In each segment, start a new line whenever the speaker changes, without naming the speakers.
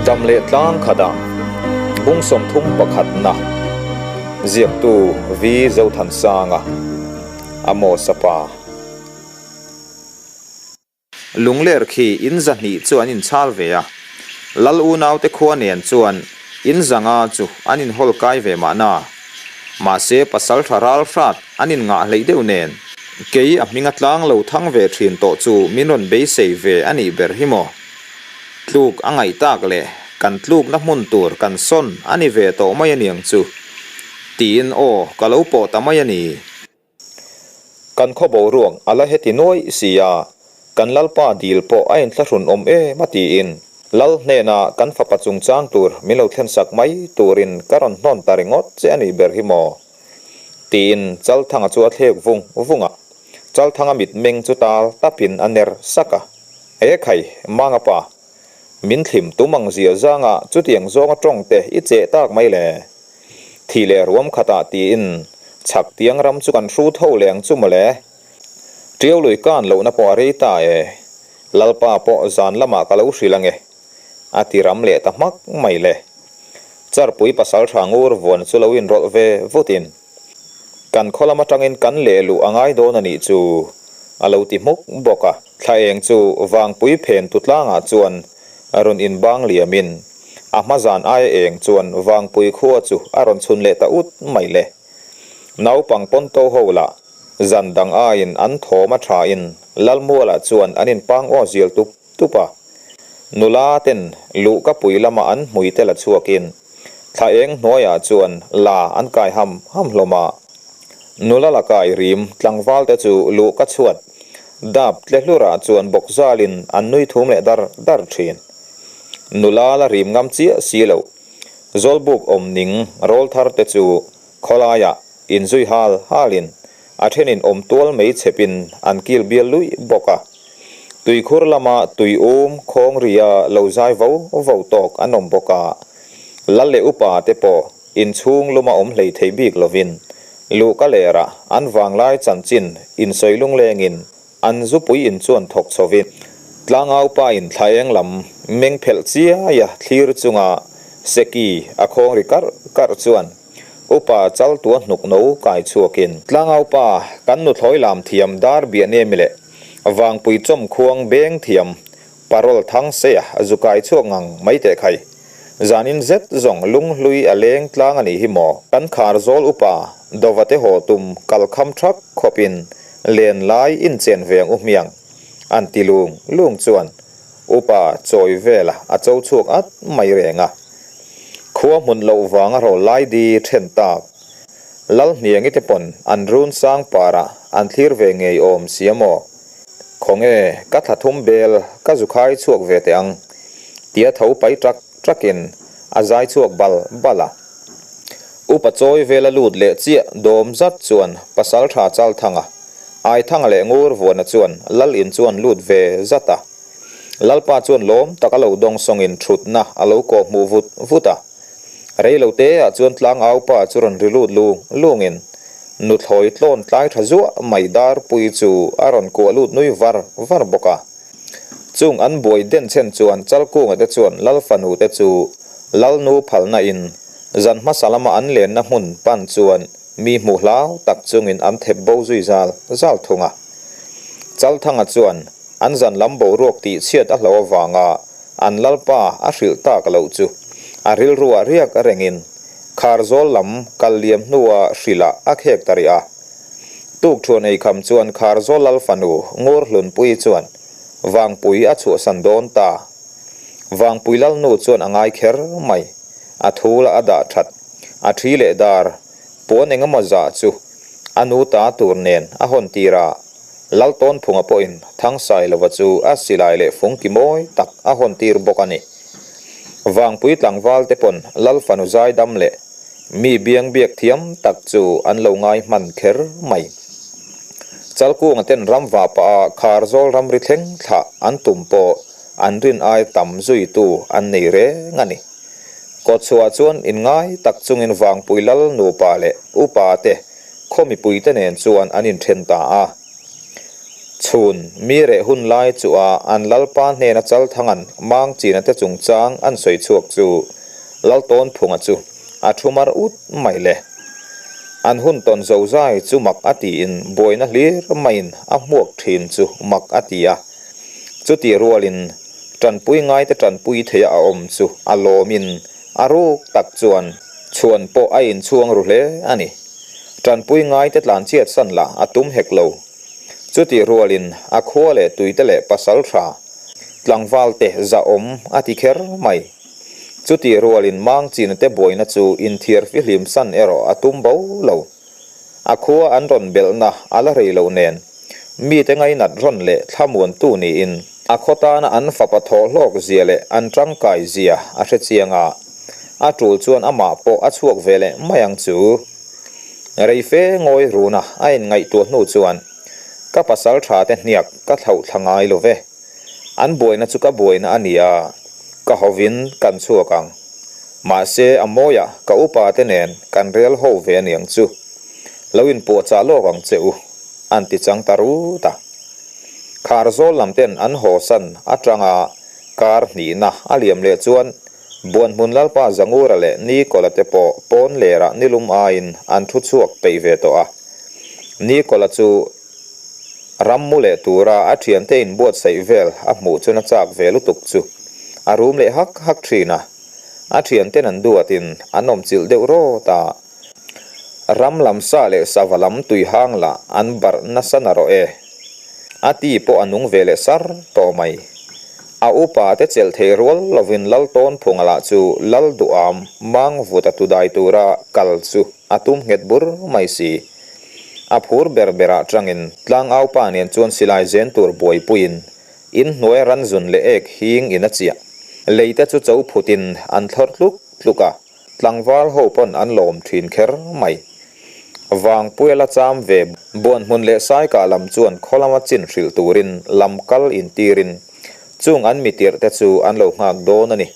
Dam leh tlang khatah bung 30 pakhatna ziaktu V Zothansanga Amos-a pa. Lungler khi in 200 chu an inchhal ve a, Lal unaute khua nen chuan in 500 chu an inhawl kai ve mahna. Mahse pasal tha ral hrat an inngah hleih deuh nen, kei a hminga tlang lo thang ve thin tawh chu min rawn beisei ve a nih ber hi maw? Tluk a ngaih tak leh kan tlukna hmun tur kan sawn a ni ve tawh mai aniang chu tiin aw ka lo pawh ta mai a ni. Kan khaw boruak a la heti nuaih si a, kan Lalpa dil pawh a inthlahrun awm em a tiin Lal hnena kan fapa chungchang tur min lo thlensak mai turin ka rawn hnawn ta ringawt che a nih ber hi maw? Tiin Chalthanga chu a thlek vung vung a, Chalthanga mitmeng chu tal tapin a ner sak a, E khai, Manga pa, min thlim tum ang zia zanga chutiang zawnga tawng te i cheh tak mai le. Thih leh ruam khatah tiin chhak tiang ram chu kan hru tho leh ang chu mawle. Tiau lui kan lohna pawh a rei ta e. Lalpa pawh zan lamah ka lo hrilh ange. A ti ram leh ta hmak mai le. Charpui pasal tha ngur vuan chu lo inrawlh ve vutin kan khaw lam atangin kan leh luh a ngai dawn a nih chu a lo ti hmuk bawk a. Thla eng chu vangpui phen tu tlangah chuan rawn inbang liamin A hma zan aia eng chuan Vangpui khua chu a rawn chhun leh ta ut mai le. Naupang pawnto ho lah zan dang aiin an thawm a thain Lalmualah chuan an inpang aw zial tup tup a. Nula ten luhka pui lama an hmui te la chhuakin thla eng hnuaiah chuan la an kai ham ham hlawm a. Nula la kai rim tlangval te chu luhka chhuat dap tle hlurah chuan bawk zalin an nui thum leh dar dar thin. Nula la rim ngam chiah si lo. Zawlbuk awm ning rawl thar te chu khawlaiah inzui hal halin a thenin awm tual mei chhepin an kil bial luih bawk a. Tuikhur lama tui um khawng ria lo zai vo vo tawk an awm bawk a. Lal leh upa te pawh inchhung luma awm hlei thei bik lovin luhka lerah an vanglai chanchin insawi lunglengin An zupui in chuan thawk chhovin tlangaupa in thla eng lam meng phelh chiai a thlir chunga Seki a khawng ri karh karh chuan upa chal tua hnuk no kai chhuakin. Tlangaupa kan nuthlawi lam thiam dar biah nemi leh vangpui chawm khuang beng thiam parawl thang seia zu kai chhuak ngang mai teh khai. Zanin zet zawng lunghlui a leng tlang a nih hi maw? Kan khar zawl upa Dova te haw tum kal kham thak khawpin len lai inchen ve ang u hmiang an ti lung lung chuan upa chawi vela a cho chhuak at mai reng a. Khua hmun loh vanga rawl lai di then tak Lalhniangi te pawn an run sang parah an thlir ve ngei awm sia maw? Khawnge ka thla thum bel ka zu khai chhuak ve teh ang tia tho pai ṭak ṭakin a zai chhuak bal bal a. Upa chawi vela lut leh chiah dawm zat chuan pasal tha Chalthanga, Aithanga leh Ngurvuana chuan Lal in chuan lut ve zat a. Lalpa chuan lawm tak a lo dawng sawngin thutna a lo kawh hmuh vut vut a. Rei lo te ah chuan tlangaupa chu rawn ri lut lung lungin nuthlawi tlawn tlai tha zuah mai darpui chu a rawn kuah lut nui var var bawk a. Chung an buai den chhen chuan Chalkunga te chuan Lal fanu te chu Lalnu phalna in zan hmasa lama an lenna hmun pan chuan mi hmuh hlau tak chungin an thep bo zui zal zal thung a. Chalthanga chuan an zan lam boruak tih chhiat a hlo avanga an Lalpa a hrilh tak loh chu a rilruah riak rengin Kharzawl lam kal liam hnua hrilhah a khek ta rih a. Tuk thuan ei kham chuan Kharzawl Lal fanu Ngur Hlunpui chuan Vangpui a chhuahsan dawn ta. Vangpui Lalnu chuan a ngai kher mai. A thu la a dah that. A thi leh dar puan engemaw zah chu a nu ta tur nen a hawn tir a. Lal Tawnphunga pawhin Thangsailova chu a silai leh fung ki mawi tak a hawn tir bawk a ni. Vangpui tlangval te pawn Lal fanu zaidam leh Mi biang biak thiam tak chu an lo ngai hman kher mai. Chalkunga ten ram vah pah a Kharzawl ramri thleng thlah an tum pawh an rin ai tam zuitu an nei reng a ni. Kawtchhuah chuan inngai tak chungin Vangpui Lal nupa leh upa te khaw mipui te nen chuan an inthen ta a. Chhun, mi reh hun lai chu a an lalpa hnena Chalthanga'n Mangchina te chungchang an sawi chhuak chu Laltawnphunga chu a thu mar ut mai le. An hun tawn zozai chu mak a tiin buaina hlir maiin a hmuak thin chu mak a ti a. Chutih rualin tanpui ngaite tanpui theia a awm chu a lawmin a ruk tak chuan chhuan pawh a inchhuang ru hle a ni. Tanpui ngaite tlanchhiat san lah a tum hek lo. Chutih rualin a khua leh tuite leh pasal tha tlangvalte zahawm a ti kher mai. Chutih rualin Mangchina te buaina chu inthiar fihlim san erawh a tum bo lo. A khua an rawn belhna a la rei loh nen mite ngainat rawn leh thlamuantu niin a khaw tana an fapa thawhhlawk zia leh an tangkai zia a hre chiang a, a tul chuan amah pawh a chhuak ve leh mai ang chu. Reife ngawi runa a inngaihtuah hnu chuan, Ka pasal tha te hniak ka thlauh thla ngai lo ve. An buaina chu ka buaina a ni a, ka hovin kan chhuak ang. Mahse a mawiah ka upa te nen kan rel ho ve aniang chu. Lo inpuahchah lawk ang che u, an ti chang ta rut a. Khar zawl lam ten an haw san atanga kar hnihna a liam leh chuan Buanhmun Lalpa Zangura leh Nikola te pawh pawn lerah nilum aiin an thu chhuak peih ve tawh a. Nikola chu rammu leh tura a thiante inbuatsaih vel a hmuh chuan a chak ve lutuk chu a rum leh hak hak thin a. A thianten an duatin an awmchilh deuh rawt a. Ram lam sa leh sava lam tui hang lah an barh nasa na rawh e. A ti pawh a nung ve leh sar tawh mai. A upa te chelh thei rual lovin Lal Tawnphunga lah chu Lal Duham mang vut a tudai tura kal chu a tum nghet bur mai si. A phur ber berah tangin tlangaupa nen chuan silai zen tur buaipuiin inhnuai ranzun leh ek hing in a chiah. Lei te chu cho phutin an thlawr tluk tluk a. Tlangval ho pawn an lawm thin kher mai. Vangpuia la cham ve Buanhmun leh Saikah lam chuan khaw lama chin hrilh turin lam kal intirin chung an mitirh te chu an lo nghak dawn a ni.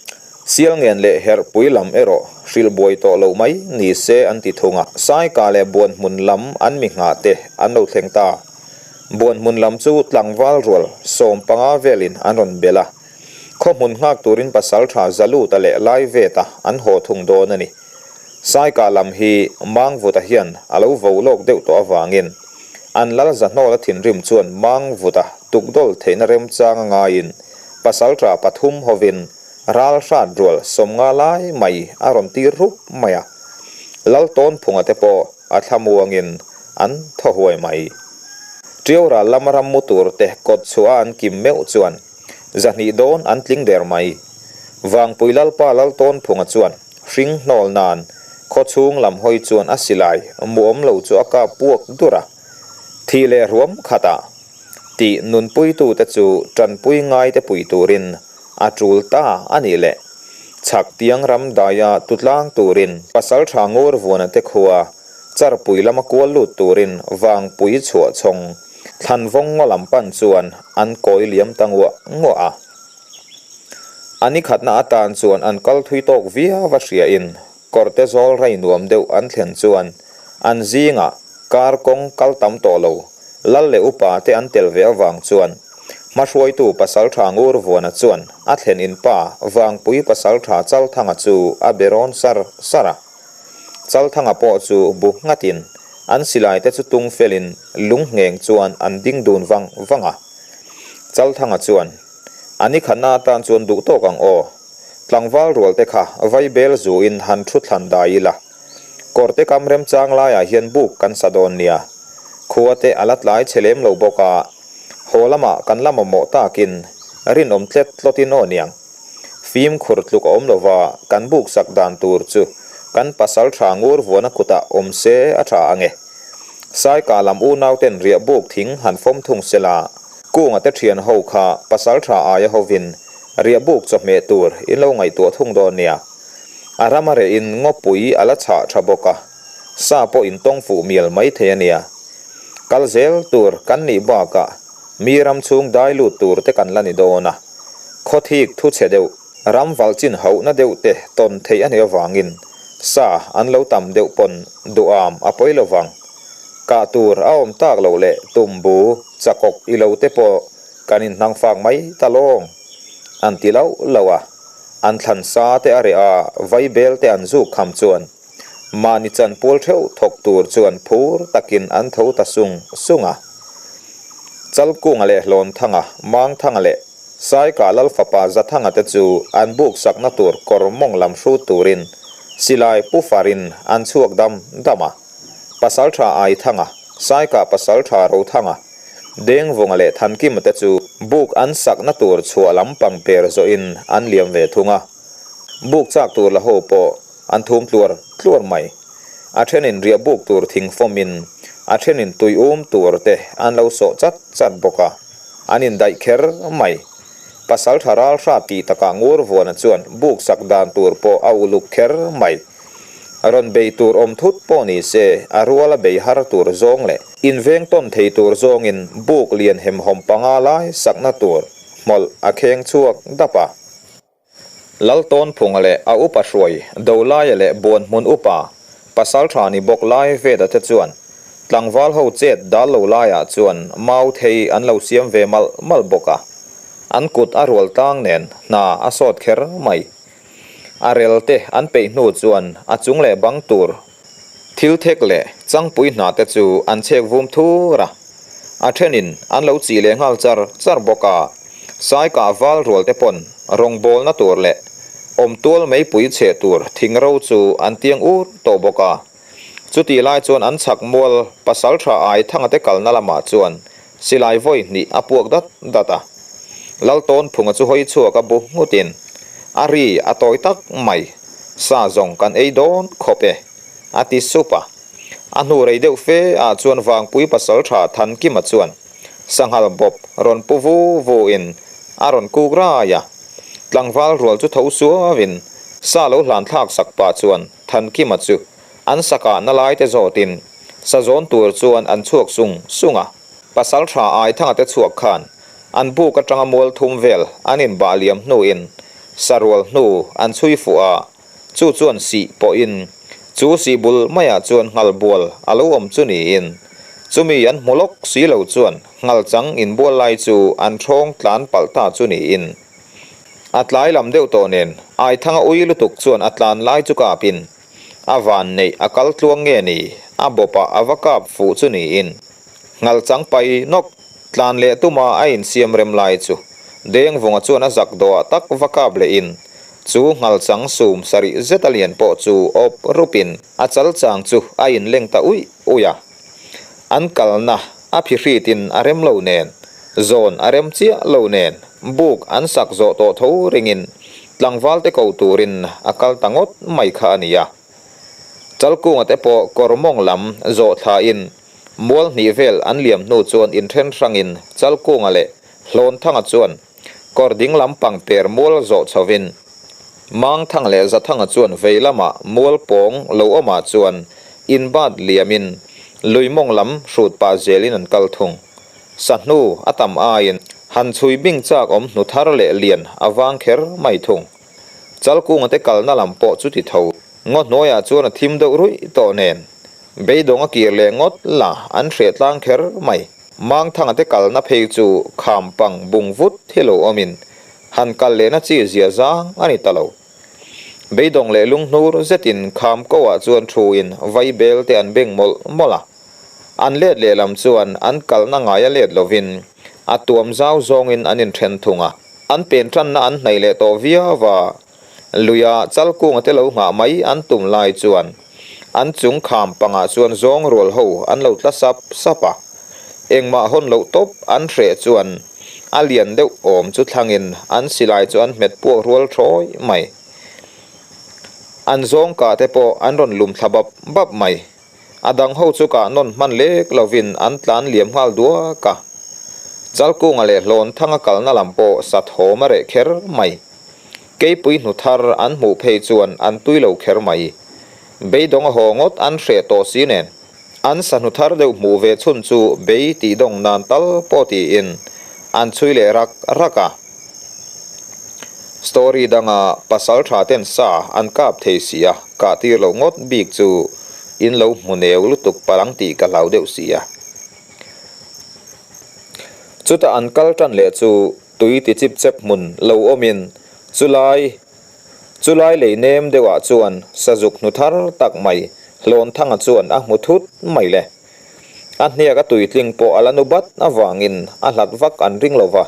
Sialngen leh Herhpui lam erawh hrilh buai tawh loh mai ni se an ti thung a. Saikah leh Buanhmun lam an mi nghah te an lo thleng ta. Buanhmun lam chu tlangval rual 15 velin an rawn bel a. Khaw hmun nghak turin pasal tha Zaluta leh Laiveta an haw thung dawn a ni. Saikah lam hi Mangvuta hian a lo vo lawk deuh tawh avangin an lal Zahnawla thinrim chuan Mangvuta tukdawl theihna remchang a ngaiin pasal tha pathum hovin ral hrat rual 50 lai mai a rawn tir rup mai a. Lal Tawnphunga te pawh a thlamuangin an thaw huai mai. Tiau ral lama rammu turte kawt chhuah a an kim meuh chuan 200 dawn an tling der mai. Vangpui Lalpa Laltawnphunga chuan hring hnawl nan khaw chhung lam hawi chuan a silai muawm lo chu a kap puak dur a. Thih leh ruam khatah tih nunpuitute chu tanpui ngaite pui turin a tul ta a nih leh chhak tiang ram daia tutlang turin Pasaltha Ngurvuana te khua Charpui lama kual lut turin Vangpui chhuah chhawng Thlan vawng ngaw lam pan chuan an kawi liam ta nguah nguah a. A ni khatna atan chuan an kal thui tawk viau a hriain kawrte zawl rei nuam deuh an thlen chuan an zingah kar kawng kal tam tawh lo lal leh upa te an tel ve avang chuan hmahruaitu Pasaltha Ngurvuana chuan a thlen in pa Vangpui Pasaltha Chalthanga chu a be rawn sar sar a. Chalthanga pawh chu bu nghatin an silai te chu tung felin lung ngheng chuan an ding dun vang vang a. Chalthanga chuan, A ni khatna atan chuan duh tawk ang aw. Tlangval rual te kha vai bel zuin han thu thlan dai ila. Kawrte kam remchang laiah hian buk kan sa dawn nia. Khua te a la tlai chhe lem lo bawk a, haw lamah kan la mamawh takin rinawm tlet tlawtin aw niang. Fimkhur tluk a awm lova kan buk sak dan tur chu kan pasal tha ngur vuana kutah awm se a tha ang e. Saikah lam unau ten riah buk thing han fawm thung se la, Kunga te thian ho kha pasal tha aia hovin riah buk chawhmeh tur in lo ngaihtuah thung dawn nia. A ram a reh in ngawpui a la chhah tha bawk a, sa pawh in tawng fuh mial mai thei a nia. Kal zel tur kan nih bakah mi ram chhung dai lut tur te kan la ni dawn a. Khawthik thu chhe deuh, ram valh chin hauhna deuh te tawn theih a nih avangin sa an lo tam deuh pawn duham a pawi lo vang. Kah tur a awm tak loh leh tumbu chakawk i lo te pawh kan inhnang fak mai ta lawng. An ti lauh lauh a, an thlan sa te a reh a, vaibel te an zuk kham chuan mahni chanpual theuh thawk tur chuan phur takin an tho ta sung sung a. Chalkunga leh Hlawnthanga, Mangthanga leh Saika Lal fapa Zathanga te chu an buk sakna tur kawr mawng lam hrut turin silai pu farin an chhuak dam dam a. Pasaltha Aithanga, Saika Pasaltha Rothanga, Dengvunga leh Thankima te chu buk an sakna tur chhuah lam pang per zawhin an liam ve thung a. Buk chak tur la ho pawh an thum tluar tluar mai. A thenin riah buk tur thing fawmin a thenin tui um tur te an lo sawh chat chat bawk a, an indaih kher mai. Pasaltha Ralhra tih takah Ngurvuana chuan buk sak dan tur pawh a uluk kher mai. Rawn bei tur awm thut pawh ni se, a ruala bei har tur zawng leh inveng tawn thei tur zawngin buk lian hemhawm panga lai sakna tur hmawlh a kheng chhuak dap a. Laltawnphunga leh a upa hruai Dolaia leh Buanhmun upa Pasaltha ni bawk lai Veda te chuan tlangval ho chet dal lo laiah chuan mau thei an lo siam ve malh malh bawk a, an kut a rual tlang nen hna a sawt kher mai. A rel te an peih hnu chuan a chung leh bang tur thil thek leh changpui hna te chu an chhek vum thur a, a thenin an lo chih leh nghal char char bawk a, Saikah val rual te pawn rawngbawlna tur leh awmtual meipui cheh tur thing ro chu an tiang ur tawh bawk a. Chutih lai chuan an chhak mual Pasaltha Aithanga te kalna lamah chuan silai vawi hnih a puak dat dat a. Laltawnphunga chu hawi chhuak a bu nghutin, A ri a tawi tak mai, sa zawng kan ei dawn khawp e, a ti sup a. A hnu rei deuh fe ah chuan Vangpui Pasaltha Thankima chuan sanghal bawp rawn pu vu vu in a rawn kuk rai a. Tlangval rual chu tho suau in sa lo hlan thlak sak pah chuan Thankima chu an sakahna lai te zawtin sa zawn tur chuan an chhuak sung sung a. Pasal tha Aithanga te chhuak khan an buk atanga mual thum vel an inbah liam hnuin sarual hnu an chhui fuh a, chu chuan sih pawhin chu sih bul maiah chuan nghal bual a lo awm chu niin chumi an hmu lawk si lo chuan nghal chang inbual lai chu an thawng tlan palh ta chu niin a tlai lam deuh tawh nen Aithanga ui lutuk chuan a tlan lai chu kapin a van neih a kal tluang nge ni a bawpah a va kap fuh chu niin nghal chang pai nawk tlan leh tuma a insiam rem lai chu Dengvunga chuan a zak dawhah tak va kap lehin chu nghal chang sum sarih zet a lian pawh chu awp rupin a chal chang chu a inleng ta uih uih a. An kalna a phihritin a rem lo nen, zawn a rem chiah lo nen, buk an sak zawh tawh tho ringin tlangvalte ko turin a kal ta ngawt mai kha a ni a. Chalkunga te pawh kawr mawng lam zawh thlain mual hnih vel an liam hnu chuan inthen hrangin Chalkunga leh Hlawnthanga chuan kawr ding lam pangper mual zawh chhovin Mangthang leh Zathanga chuan vei lamah mual pawng lo awmah chuan inbat liamin lui mawng lam hrut pah zelin an kal thung. Sahnu a tam aiin han chhui bing chak awm hnu thar leh lian a vang kher mai thung. Chalkunga te kalna lam pawh chuti tho. Ngaw hnuaiah chuan a thim deuh ruih tawh nen beidawng a kir leh ngawt la an hreh tlang kher mai. Mangthanga te kalna phei chu kham pang bung vut hi lo awmin han kal lehna chi zia zang a ni ta lo. Beidawng leh lunghnur zetin kham ko ah chuan thuin vaibel te an beng mawlh mawlh a. An let lehlam chuan an kalna ngaia let lovin a tuam zau zawngin an inthen thung a. An pen tanna an hnaih leh tawh viau a. Luia Chalkunga te lo nghah mai an tum lai chuan an chung kham pangah chuan zawng rual ho an lo tla sap sap a, engmah hawn loh tawp an hreh chuan a lian deuh awm chu thlangin an silai chu an hmet puak rual thawi mai. An zawng kah te pawh an rawn lum thla bap bap mai. A dang ho chu kah nawn hman lek lovin an tlan liam nghal duak a. Chalkunga leh Hlawnthanga kalna lam pawh sa thawm a reh kher mai. Keipui hnu thar an hmuh phei chuan an tui lo kher mai. Beidawng a haw ngawt an hreh tawh si nen. An sa hnu thar deuh hmuh ve chhun chu bei tih dawng nan tal pawh tiin an chhui leh rak rak a. Story danga pasal tha ten sa an kap thei si a, kah tir loh ngawt bik chu. In lo hmu neu lutuk palh ang tih ka hlau deuh si a. Chutah an kal tan leh chu tui ti chip chep hmun lo awmin chulai chulai lei nem deuhah chuan sazuk hnu thar tak mai Hlawnthanga chuan a hmu thut mai le. A hniak a tuitling pawh a la nu bat avangin a hlat vak an ring lo va,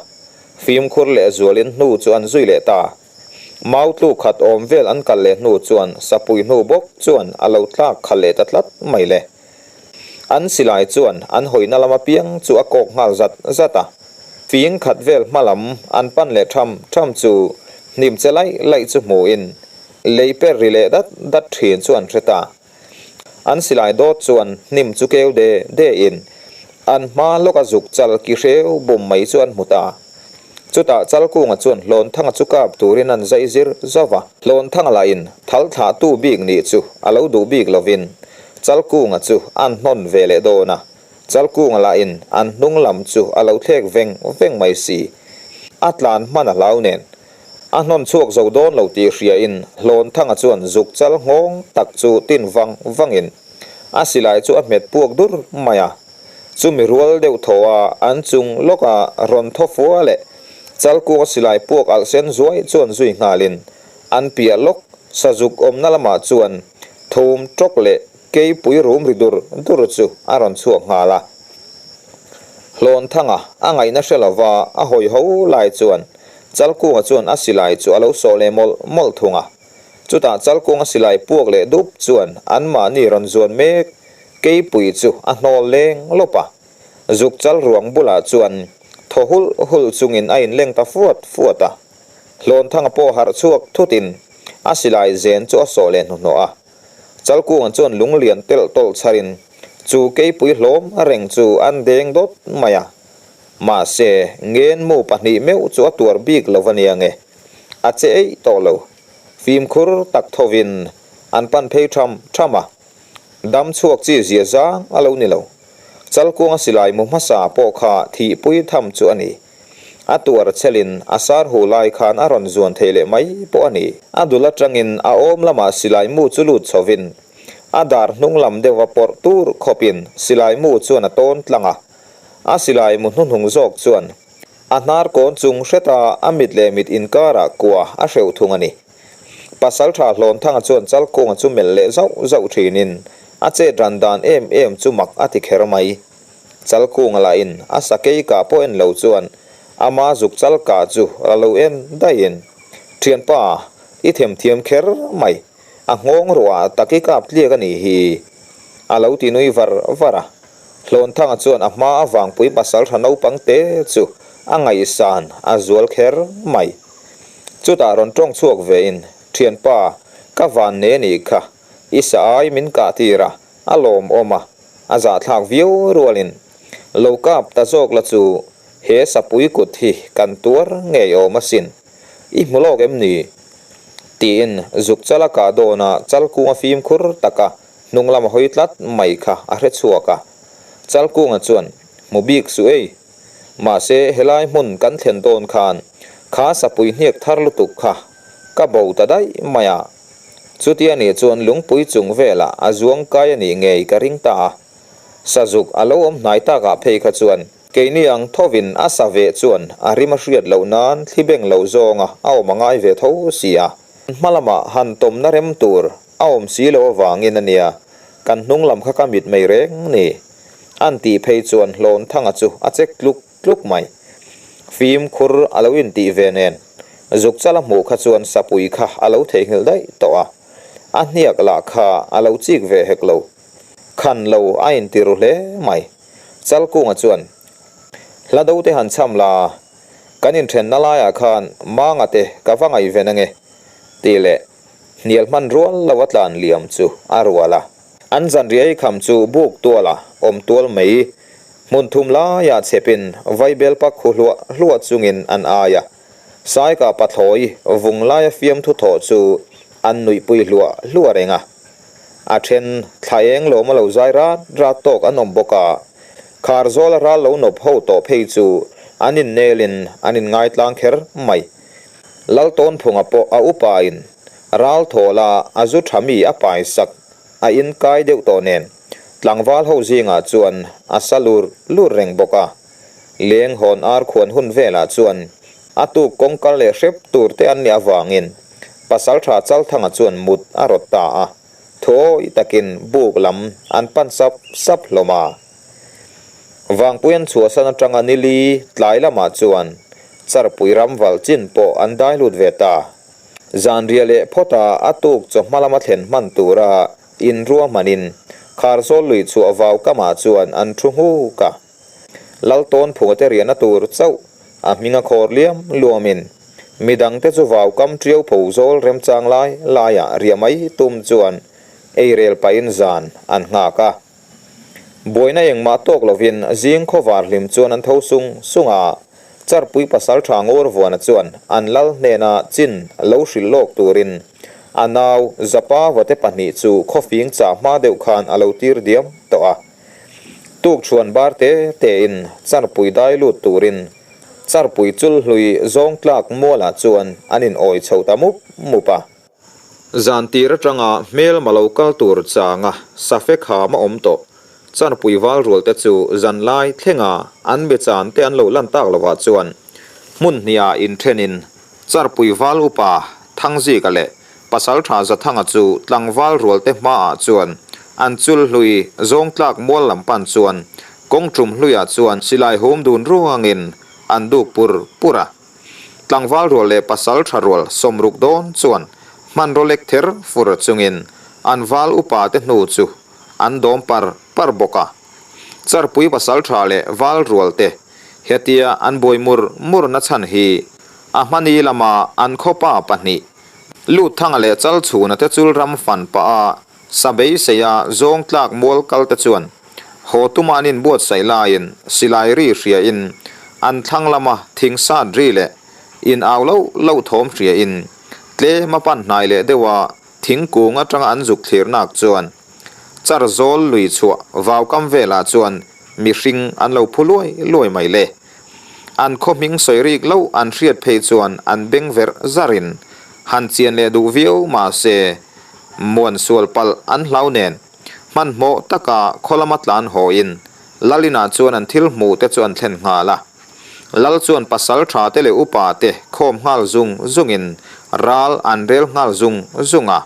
fimkhur leh zualin hnu chu an zui leh ta. Mau tluk khat awm vel an kal leh hnu chuan sapui hnu bawk chuan a lo tlak khalh leh ta tlat mai le. An silai chuan an hawina lam apiang chu a kawk nghal zat zat a. Fing khat vel hma lam an pan leh tham tham chu hnim che laih laih chu hmuhin lei per ri leh dat dat thin chu an hre ta. An silai dawt chuan hnim chu keu de de in an hma lawka zuk chal ki hreu bum mai chu an hmu ta. Chutah Chalkunga chuan Hlawnthanga chu kap turin an zai zir zauh a. Hlawnthanga lahin thal thlahtu bik nih chu a lo duh bik lovin Chalkunga chu an hnawn ve leh dawn a. Chalkunga lahin an hnung lam chu a lo thlek veng veng mai si. A tlan hman a hlau nen. A hnawn chhuak zo dawn lo tih hriain Hlawnthanga chuan zuk chal nghawng tak chu tin vang vangin a silai chu a hmet puak dur mai a. Chumi rual deuh thaw a an chung lawka rawn thaw fua leh Chalkuang silai puak alh sen zuai chuan zui nghalin an piah lawk sazuk awmna lamah chuan thum tawk leh keipui rum ri dur dur chu a rawn chhuak nghal a. Hlawnthanga a ngaihna hre lova a hawi ho lai chuan Chalkunga chuan a silai chu a lo sawh leh mawlh mawlh thung a. Chutah Chalkunga silai puak leh dup chuan anmahni rawn zuan mek Keipui chu a hnawl leng lawp a, zuk chal ruang bulah chuan thaw hulh hulh chungin a inleng ta fuat fuat a. Hlawnthanga pawh harh chhuak thutin a silai zen chu a sawh leh hnuhnawh a. Chalkunga chuan lung lian telh tawlh chharin chu keipui hlawm reng chu an deng dawt mai a. Mahse, ngenmu pahnih meuh chu a tuar bik lo va nia nge, a che eih tawh lo. Fimkhur tak thovin an pan phei tham tham a. Dam chhuak chi zia zang a lo ni lo. Chalkuanga silai mu hmasa pawh kha thihpui tham chu a ni. A tuar chelin a sar hu lai khan a rawn zuan thei leh mai pawh a ni. A dul atangin a awm lamah silai mu chu lut chhovin a dar hnung lam deuha pawrh tur khawpin silai mu chuan a tawn tlang a. A silai mu hnuhnung zawk chuan a hnar kawn chung hreta a mit leh mit inkarah kua a hreuh thung a ni. Pasalṭha Hlawnthanga chuan Chalkunga chu melh leh zauh zauh ṭhinin a chet ran dan em em chu mak a ti kher mai. Chalkunga lahin a sakei kah pawh en lo chuan ama zuk chal kah chu la lo en daihin, Ṭhianpa, i themthiam kher mai, a nghawng ruah tak i kap tliak a nih hi, a lo ti nui var var a. Hlawnthanga chuan a hma avangpui pasalṭha naupang te chu a ngaihsan a zual kher mai. Chutah rawn tawng chhuak vein, Thianpa, ka van ne nih kha, i sa ai min kah tir a, a lawmawm a, a zahthlak viau rualin lo kap ta zawk la chu he sapui kut hi kan tuar ngei awm asin, i hmu lawk em ni? Tiin zuk chal a kah dawn a, Chalkunga fimkhur taka hnung lam a hawi tlat mai kha a hre chhuak a. Chalkunga chuan, Hmu bik suh ei, Mahse, helai hmun kan thlen dawn khan kha sapui hniak thar lutuk kha ka bo ta daih mai a. Chutia nih chuan lungpui chung velah a zuang kai a nih ngei ka ring ta a. Sazuk a lo awm hnai takah phei kha chuan keini ang thovin a sa veh chuan a rim a hriat loh nan thli beng lo zawnga a awm a ngai ve tho si a. Hma lamah han tawmna rem tur a awm si lo avangin a nia kan hnung lam kha ka mit mai reng ni. An tih phei chuan Hlawnthanga chu a chek tluk tluk mai. Fimkhur a lo intih ve nen, Zukchala hmuh kha chuan sapui kha a lo theihnghilh daih tawh a, a hniak lah kha a lo chik ve hek lo. Khan lo a inti ru hle mai. Chalkunga chuan, Hla do te han cham la, kan inthenna laiah khan Manga te ka va ngaihven ange, tih leh hnial hman rual lo a tlan liam chu a rual a. An zanriai kham chu buk tuala awm tual mai. Hmun thum laiah chhepin vaibel pak khu hluah hluah chungin an ai a. Saika pathlawi vung laia fiamthu thawh chu an nuihpui hluah hluah reng a. A then thla eng lawm a lo zai rat rat tawk an awm bawk a. Khar zawla ral lo nawp ho tawh phei chu an innelin an inngaitlang kher mai. Laltawnphunga pawh a upain ral thawla a zu tha mi a paisak. a inkai deuh tawh nen tlangval ho zingah chuan a sa lur lur reng bawk a. Leng hawn ar khuan hun velah chuan a tuk kawng kal leh hrep tur te an nih avangin Pasaltha Chalthanga chuan mut a rawt ta a, thuawi takin buk lam an pan sap sap hlawm a. Vangpui an chhuahsan atanga nili tlai lamah chuan Charpui ram valh chin pawh an dai lut ve ta. Zanriah leh phawta a tuk chawhma lama thlen hman tura inruahmanin Kharzawl lui chhuah vau kamah chuan an thu nghuk a. Laltawn phunga te riahna tur chauh a hming a khawr liam luamin midangte chu vau kam tiau pho zawl remchang lai laiah riah mai tum chuan eirel pahin zan an nghak a. Buaina engmah tawk lovin zing khawvar hlim chuan an tho sung sung a, Charpui pasaltha Ngurvuana chuan an lal hnena chin lo hrilh lawk turin a nau Zapa vate pahnih chu khawfing chah hma deuh khan a lo tir diam tawh a. Tukchhuan bar te tein Charpui dai lut turin Charpui chulhlui zawng tlak mualah chuan an in awi chho ta mup mup a. Zan tir atanga hmelma lo kal tur changa safe kham a awm tawh. Chanpui val rual te chu zan lai thlenga an be chan te an lo lan tak lovah chuan hmun hniah inthenin Charpui val upa Thangzika leh Pasaltha Zathanga chu tlangval rual te hmaah chuan an chul hlui zawngtlak mual lam pan chuan kawng tum hluiah chuan silai hum dun ruangin an duk pur pur a. Tlangval rual leh pasal tha rual sawmruk dawn chuan hmanraw lek ther fur chungin an val upa te hnu chu an dawm par par bawk a. Charpui pasal tha leh val rual te hetia an buai mur mur na chhan hi a hmani lama an khawpa pahnih Lutthanga leh Chalchhuna te chul ram fan pah a Sa beiseia zawng tlak mual kal te chuan haw tuma an inbuatsaih laiin silai ri hriain an thlang lama thing sat ri leh in au loh loh thawm hriain tlem a pan hnai leh deuha thingkung atanga an zuk thlirnak chuan char zawl lui chhuah vau kam velah chuan mihring an lo phu luai luai mai le. An khaw hming sawi rik loh an hriat phei chuan an beng verh zarin han chian leh duh viau mahse muan sual palh an hlau nen hmanhmawh taka khaw lama tlan hawiin Lal inah chuan an thil hmuh te chu an thlen nghal a. Lal chuan pasal tha te leh upa te khawm nghal zung zungin ral an rel nghal zung zung a.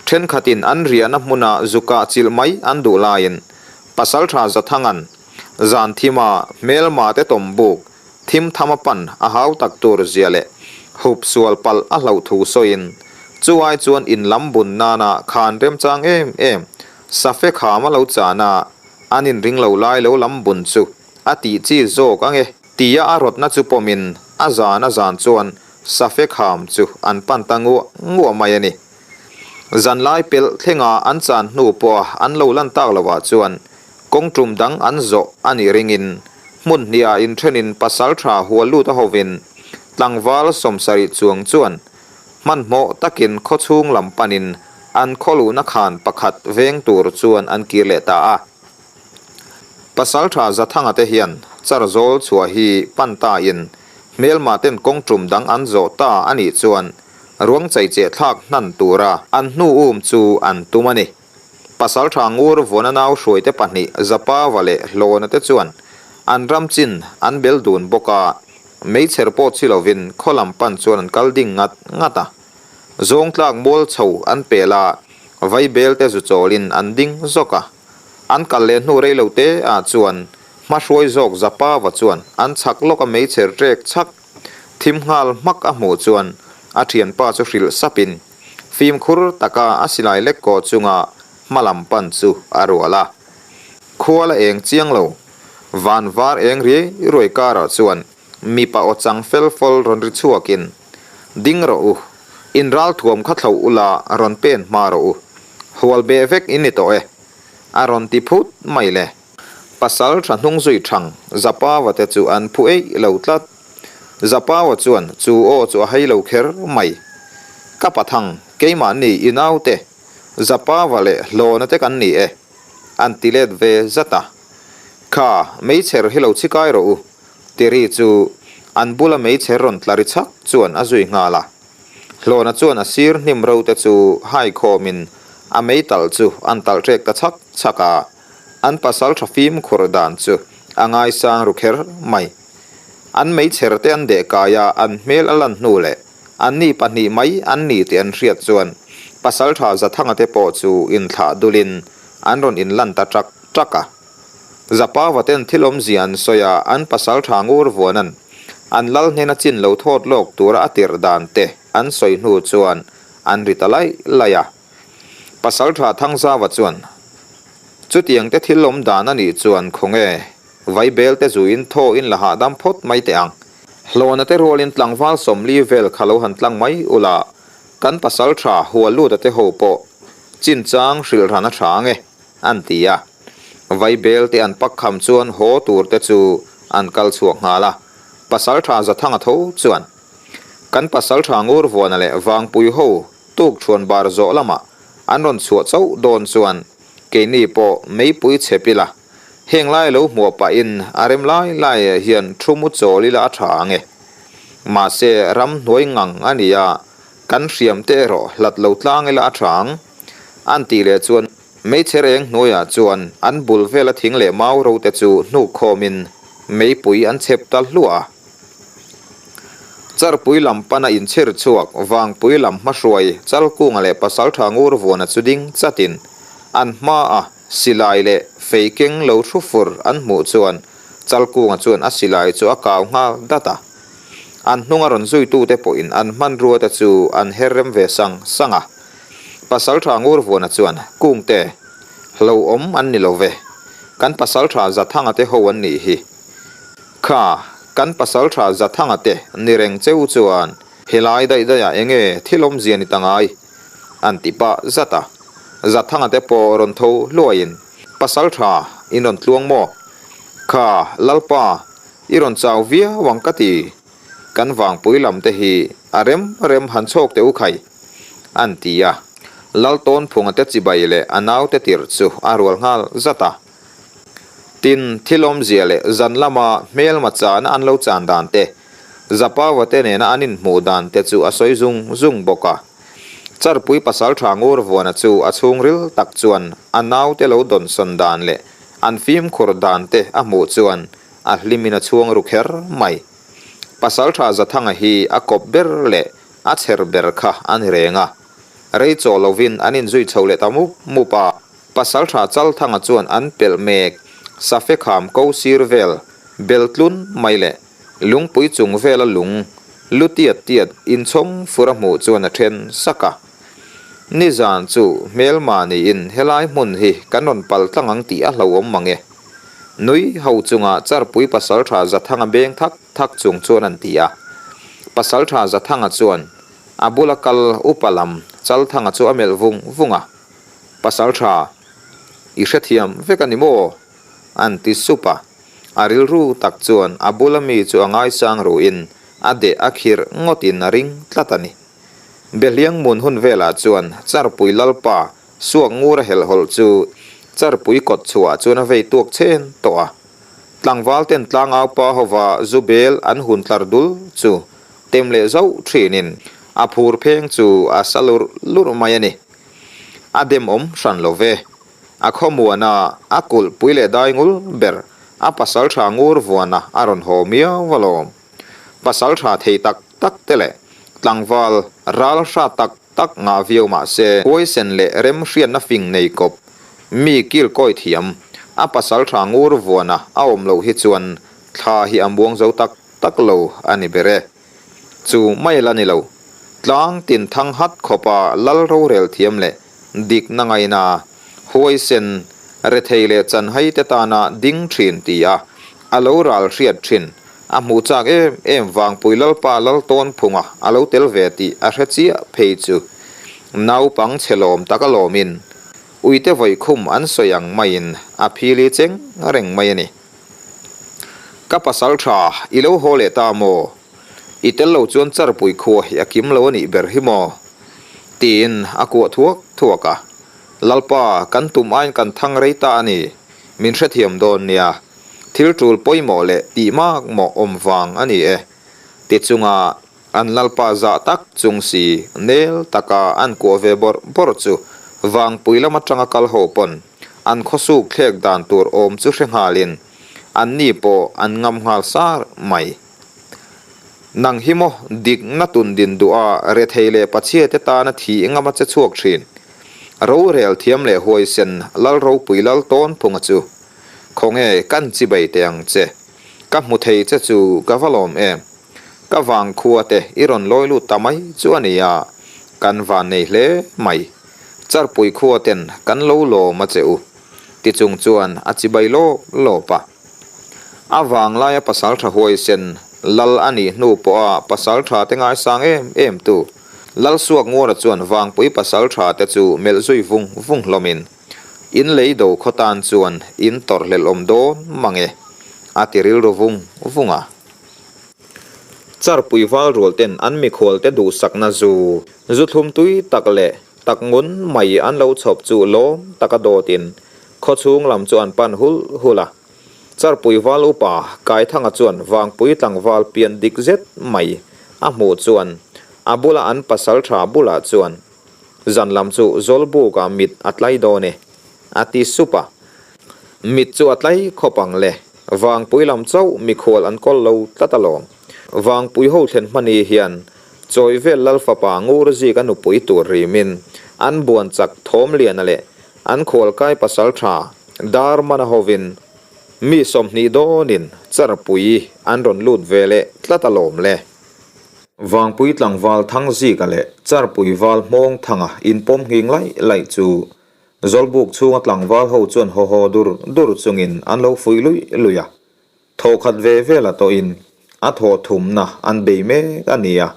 Thenkhatin an riahna hmuna zukah chilh mai an duh laiin pasal tha Zathangan zan thima hmelma te tawm buk thim tham a pan a hau tak tur zia leh hup sual palh a hlauh thu sawiin chu ai chuan in lam bun nana khan remchang em em safe kham a lo chan a, an inring lo lai lo lam bun chu a tih chi zawk ang e tia a rawtna chu pawmin a zan a zan chuan safe kham chu an pan ta nguah nguah mai a ni. Zanlai pelh thlenga an chan hnu pawha an lo lan tak lovah chuan kawng tum dang an zawh a nih ringin hmun hniah inthenin pasal tha hual lut a hovin tlangval sawmsarih chuang chuan hmanhmawh takin khawchhung lam panin an khawluhna khan pakhat veng tur chuan an kir leh ta a. Pasal tha Zathanga te hian char zawl chhuah hi pan tain hmelma ten kawng tum dang an zawh ta a nih chuan ruang chaicheh thlak hnan tura an hnu um chu an tum a ni. Pasal tha ngur vawn a nau hruaite pahnih Zapava leh Hlawna te chuan an ram chin an bel dun bawk a, meichher pawh chi lovin khaw lam pan chuan an kal ding ngat ngat a. Zawngtlak mual chho an pel a, vaibel te zu chawlin an ding zawk a. An kal leh hnu rei lo te ah chuan hmahruai zawk Zapava chuan an chhak lawk a meichher trek chhak thim nghal hmak a hmuh chuan a thianpa chu hrilh sapin Fimkhur taka a silai lek kaw chunga hma lam pan chu a rual a. Khua la eng chiang lo. Van var eng riai ruai karah chuan mipa aw chang fel fawl rawn ri chhuakin, Ding rawh u, in ralthuam kha thloh ula rawn pen hma rawh u. Hual beh vek in ni tawh e, a rawn ti phut mai le. Pasal tha hnung zui thang Zapava te chu an phu eih lo tlat. Zapawa chuan chu aw chu a hai lo kher mai. Ka pathang, keimahni i naute, Zapawa leh Hlawna te kan ni e, an ti let ve zat a. Kha, meichher hi lo chhikai rawh u, ti ri chu an bula meichher rawn tla ri chhak chuan a zui nghal a. Hlawna chuan a sir hnim ro te chu hai khawmin. A meitalh chu an talh ṭek ta chhak chhak a, an pasalṭha fimkhur dan chu a ngaisang ru kher mai. An meichher te an deh kai a, an hmel a lan hnu leh anni pahnih mai an ni tih an hriat chuan pasalṭha Zathanga te pawh chu inthlah dulin an rawn inlan ta ṭak ṭak a. Zapava ten thil awmzia an sawi a, an pasalṭha ngur vuanan an lal hnena chin lo thawt lawk tura a tirh dan te an sawi hnu chuan an ri ta laih laih a. Pasalṭha Thangzava chuan, Chutiang te thil awm dan a nih chuan khawnge Vaibel te zuin thaw in la hahdam phawt mai teh ang. Hlawna te rualin tlangval 40 vel kha lo han tlang mai ula, kan pasalṭha Hualluta te ho pawh chinchang hrilh ran a ṭha ang e. an ti a. Vaibel te an pak kham chuan haw tur te chu an kal chhuak nghal a. Pasalṭha Zathanga tho chuan, Kan pasalṭha Ngurvuana leh Vangpui ho tuk chhuan bar zawh lamah an rawn chhuah chauh dawn chuan keini pawh meipui chep ila, heng lai lo hmuah pahin a rem lai laiah hian thu mu chawl ila a ṭha ang e. Mahse ramhnuai ngang a ni a, kan hriam te erawh hlat lo tlang ila a ṭha ang. An tih leh chuan meichher eng hnuaiah chuan an bul vela thing leh mau ro te chu hnuk khawmin meipui an chep ta hluah a. Charpui lam pana inchhir chhuak Vangpui lam hmahruai Chalkunga leh Pasaltha Ngurvuana chu ding chatin an hmaa silai leh fei keng lo thu fur an hmuh chuan Chalkunga chuan a silai chu a kau nghal dat a. An hnunga rawn zuitute pawhin an hmanrua te chu an her rem ve sang sang a. Pasaltha Ngurvuana chuan, Kungte, hlauhawm an ni lo ve. Kan pasaltha Zathanga te ho an nih hi. Kha, kan pasaltha Zathanga te ni reng cheu chuan helai daih daihah enge thil awmzia ni ta ngai? an ti pah zat a. Zathanga te pawh rawn tho hluaiin, Pasaltha, in rawn tluang maw? Kha, Lalpa, i rawn chau viau ang ka ti. Kan vangpui lam te hi a rem rem han chhawk teh u khai, an ti a. Laltawnphunga te chibai leh a naute tirh chu a rual nghal zat a. Tin, thil awmzia leh zan lama hmelma chana an lo chan dan te, Zapava te nena an inhmuh dan te chu a sawi zung zung bawk a. Charpui pasaltha Ngurvuana chu a chhungril tak chuan a naute lo dawnsawn dan leh an fimkhur dan te a hmuh chuan a hlimin a chhuang ru kher mai. Pasaltha Zathanga hi a kawp ber leh a chher ber kha a ni reng a. Rei chaw lovin an inzui chho leh ta mup mup a. Pasaltha Chalthanga chuan an pelh mek safe kham ko sir vel bel tlun mai leh lungpui chung vela lung lu tiat tiat inchhawng fur a hmuh chuan a then sak a. Nizan chu hmelma niin helai hmun hi kan rawn pal tlang ang tih a hlauhawm mang e. Nui ho chunga Charpui Pasaltha Zathanga beng thak thak chung chuan an ti a. Pasaltha Zathanga chuan a bula kal upa lam Chalthanga chu a melh vung vung a. Pasaltha, i hrethiam vek a ni maw? an ti sup a. A rilru tak chuan a bula mi chu a ngaisang ruin a deh a khirh ngawtin a ring tlat a ni. Behliangmun hun velah chuan Charpui Lalpa Suak ngur a helhawlh chu Charpui kawt chhuah chuan a vei tuak chen tawh a. Tlangval ten tlangau pa hova zu bel an hun tlar dul chu tem leh zauh thinin a phur pheng chu a sa lurh lurh mai a ni. A demawm hran lo ve. A khawmuana a kulh pui leh dai ngul ber a pasal tha ngur vuana a rawn haw miau alawm. Pasal tha thei tak tak te leh tlangval ral hra tak tak ngah viau mah se, huaisen leh remhriatna fing nei kawp, mi kil kawi thiam, a pasal tha ngur vuana a awm loh hi chuan thla hi a muang zo tak tak lo a ni ber e. Chu mai la ni lo, tlang tin thang hat khawpa lal rorel thiam leh dikna ngaina, huaisen, rethei leh chanhai te tana ding thin ti a, a lo ral hriat thin. A hmuh chak em em Vangpui Lalpa Laltawnphunga a lo tel ve tih a hre chiah phei chu naupang chhe lawm tak a lawmin uite vawikhum an sawi ang maiin a phili cheng reng mai a ni. Ka pasal tha i lo haw leh ta maw? I tel lo chuan charpui khua hi a kim lo a nih ber hi maw? Tiin a kuah thuak thuak a. Lalpa, kan tum aiin kan thang rei ta a ni, min hrethiam dawn nia. Thil tul pawimawh leh tih mak mawh awm vang a ni e. Ti chunga an lalpa zah tak chung si nel taka an kuah ve bawrh bawrh chu Vangpui lam atanga kal ho pawn an khawsuk thlek dan tur awm chu hre nghalin an ni pawh an ngam nghal sar mai. Nang hi maw dikna tun din duh a rethei leh pachhia te tana thi ngam a che chhuak thin. Rorel thiam leh huaisen Lal ropui Lal tawn phunga chu khawnge kan chibai teh ang che. Ka hmu thei che chu ka va lawm em. Ka vangkhua te i rawn lawi lut ta mai chu a nia, kan van nei hle mai. Charpui khua ten kan lo lawm a che u. Tichung chuan a chibai lawp lawp a. A vanglaia pasaltha huaisen lal a nih hnu pawha pasaltha te ngaisang em em tu Lalsuak Nguara chuan vangpui pasaltha te chu melh zui vung vung hlawmin in lei do khaw tan chuan in tawrhhlelh awm dawn mang e a ti rilru vung vung a. Charpui val rual ten an mikhual te duhsakna zu zu thlum tui tak leh tak ngun mai an lo chhawp chu lawm taka dawtin khawchhung lam chu an pan hulh hulh a. Charpui val upa Kaithanga chuan Vangpui tlangval pian dik zet mai a hmuh chuan a bula an pasal tha bulah chuan zan lam chu Zawlbukah mit a tlai dawn e a ti sup a. Mit chu a tlai khawp ang le, Vangpui lam chauh mikhual an kawl lo tlat alawm. Vangpui ho thlen hmani hian Chawivel Lal fapa Ngur Zika nupui tur rimin an buan chak Thawmliana leh an khualkai pasal tha Darmana hovin mi 20 dawnin Charpui an rawn lut ve leh tlat alawm le. Vangpui tlangval Thangzika leh Charpui val Hmawngthanga inpawm nghing laih laih chu Zawlbuk chhunga tlangval ho chuan haw haw dur dur chungin an lo fuih luih luih a. Thaw khat ve vel a tawhin a thaw thumna an bei mek a ni a,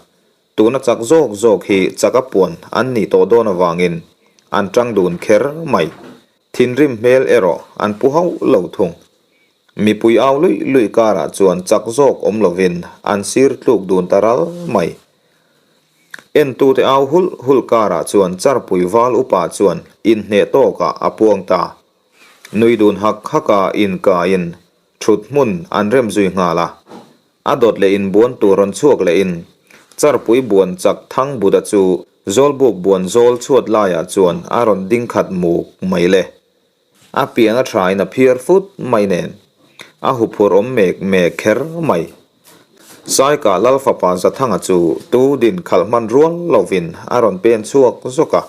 tuna chak zawk zawk hi chak a puan an nih tawh dawn avangin an tang dun kher mai. Thinrim hmel erawh an pu hauh lo thung. Mipui au luih luih karah chuan chak zawk awm lovin an sir tluk dun ta ral mai. Entute au hulh hulh karah chuan Charpui val upa chuan inhneh tawkah a puang ta. Nui dun hak haka inkaiin thut hmun an rem zui nghal a. A dawt leh inbuan tur rawn chhuak lehin Charpui buan chak thang Buddha chu Zawlbuk buan zawl chhuat laiah chuan a rawn ding khat muk mai le. A pian a thain a phiar fut mai nen a huphurh awm mek mek kher mai. Saika Lal fapa Zathanga chu tu din khalh hman rual lovin a rawn pen chhuak zawk a.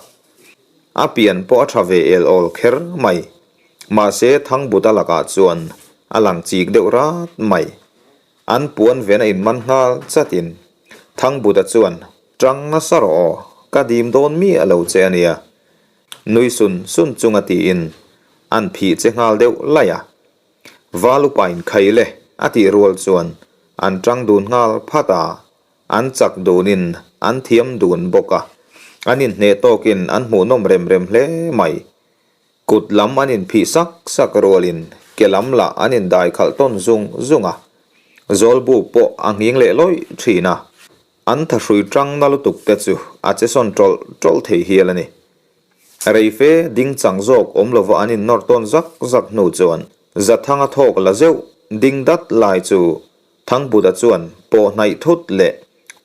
A pian pawh a tha ve el awl kher mai. Mahse Thangbuta lakah chuan a lang chik deuh rat mai. An puan ven a inman nghal chatin Thangbuta chuan, Tang nasa rawh aw, ka dim dawn miah lo che a nia. Nui sun sun chunga tiin an phih che nghal deuh laih a. Val upain khai le a tih rual chuan an tang dun nghal phat a, an chak dunin an thiam dun bawk a, an inhneh tawkin an hmuhnawm rem rem hle mai. Kut lam an inphih sak sak rualin ke lam lah an indai khalh tawn zung zung a, Zawlbuk pawh a nghing leh lawih thin a. An thahrui tang na lutuk te chu a che sawn tawlh tawlh thei hial a ni. Reife ding chang zawk awm lova an innawr tawn zak zak hnu chuan Zathanga thawk la zeuh ding dat lai chu Thangbuta chuan pawh hnaih thut leh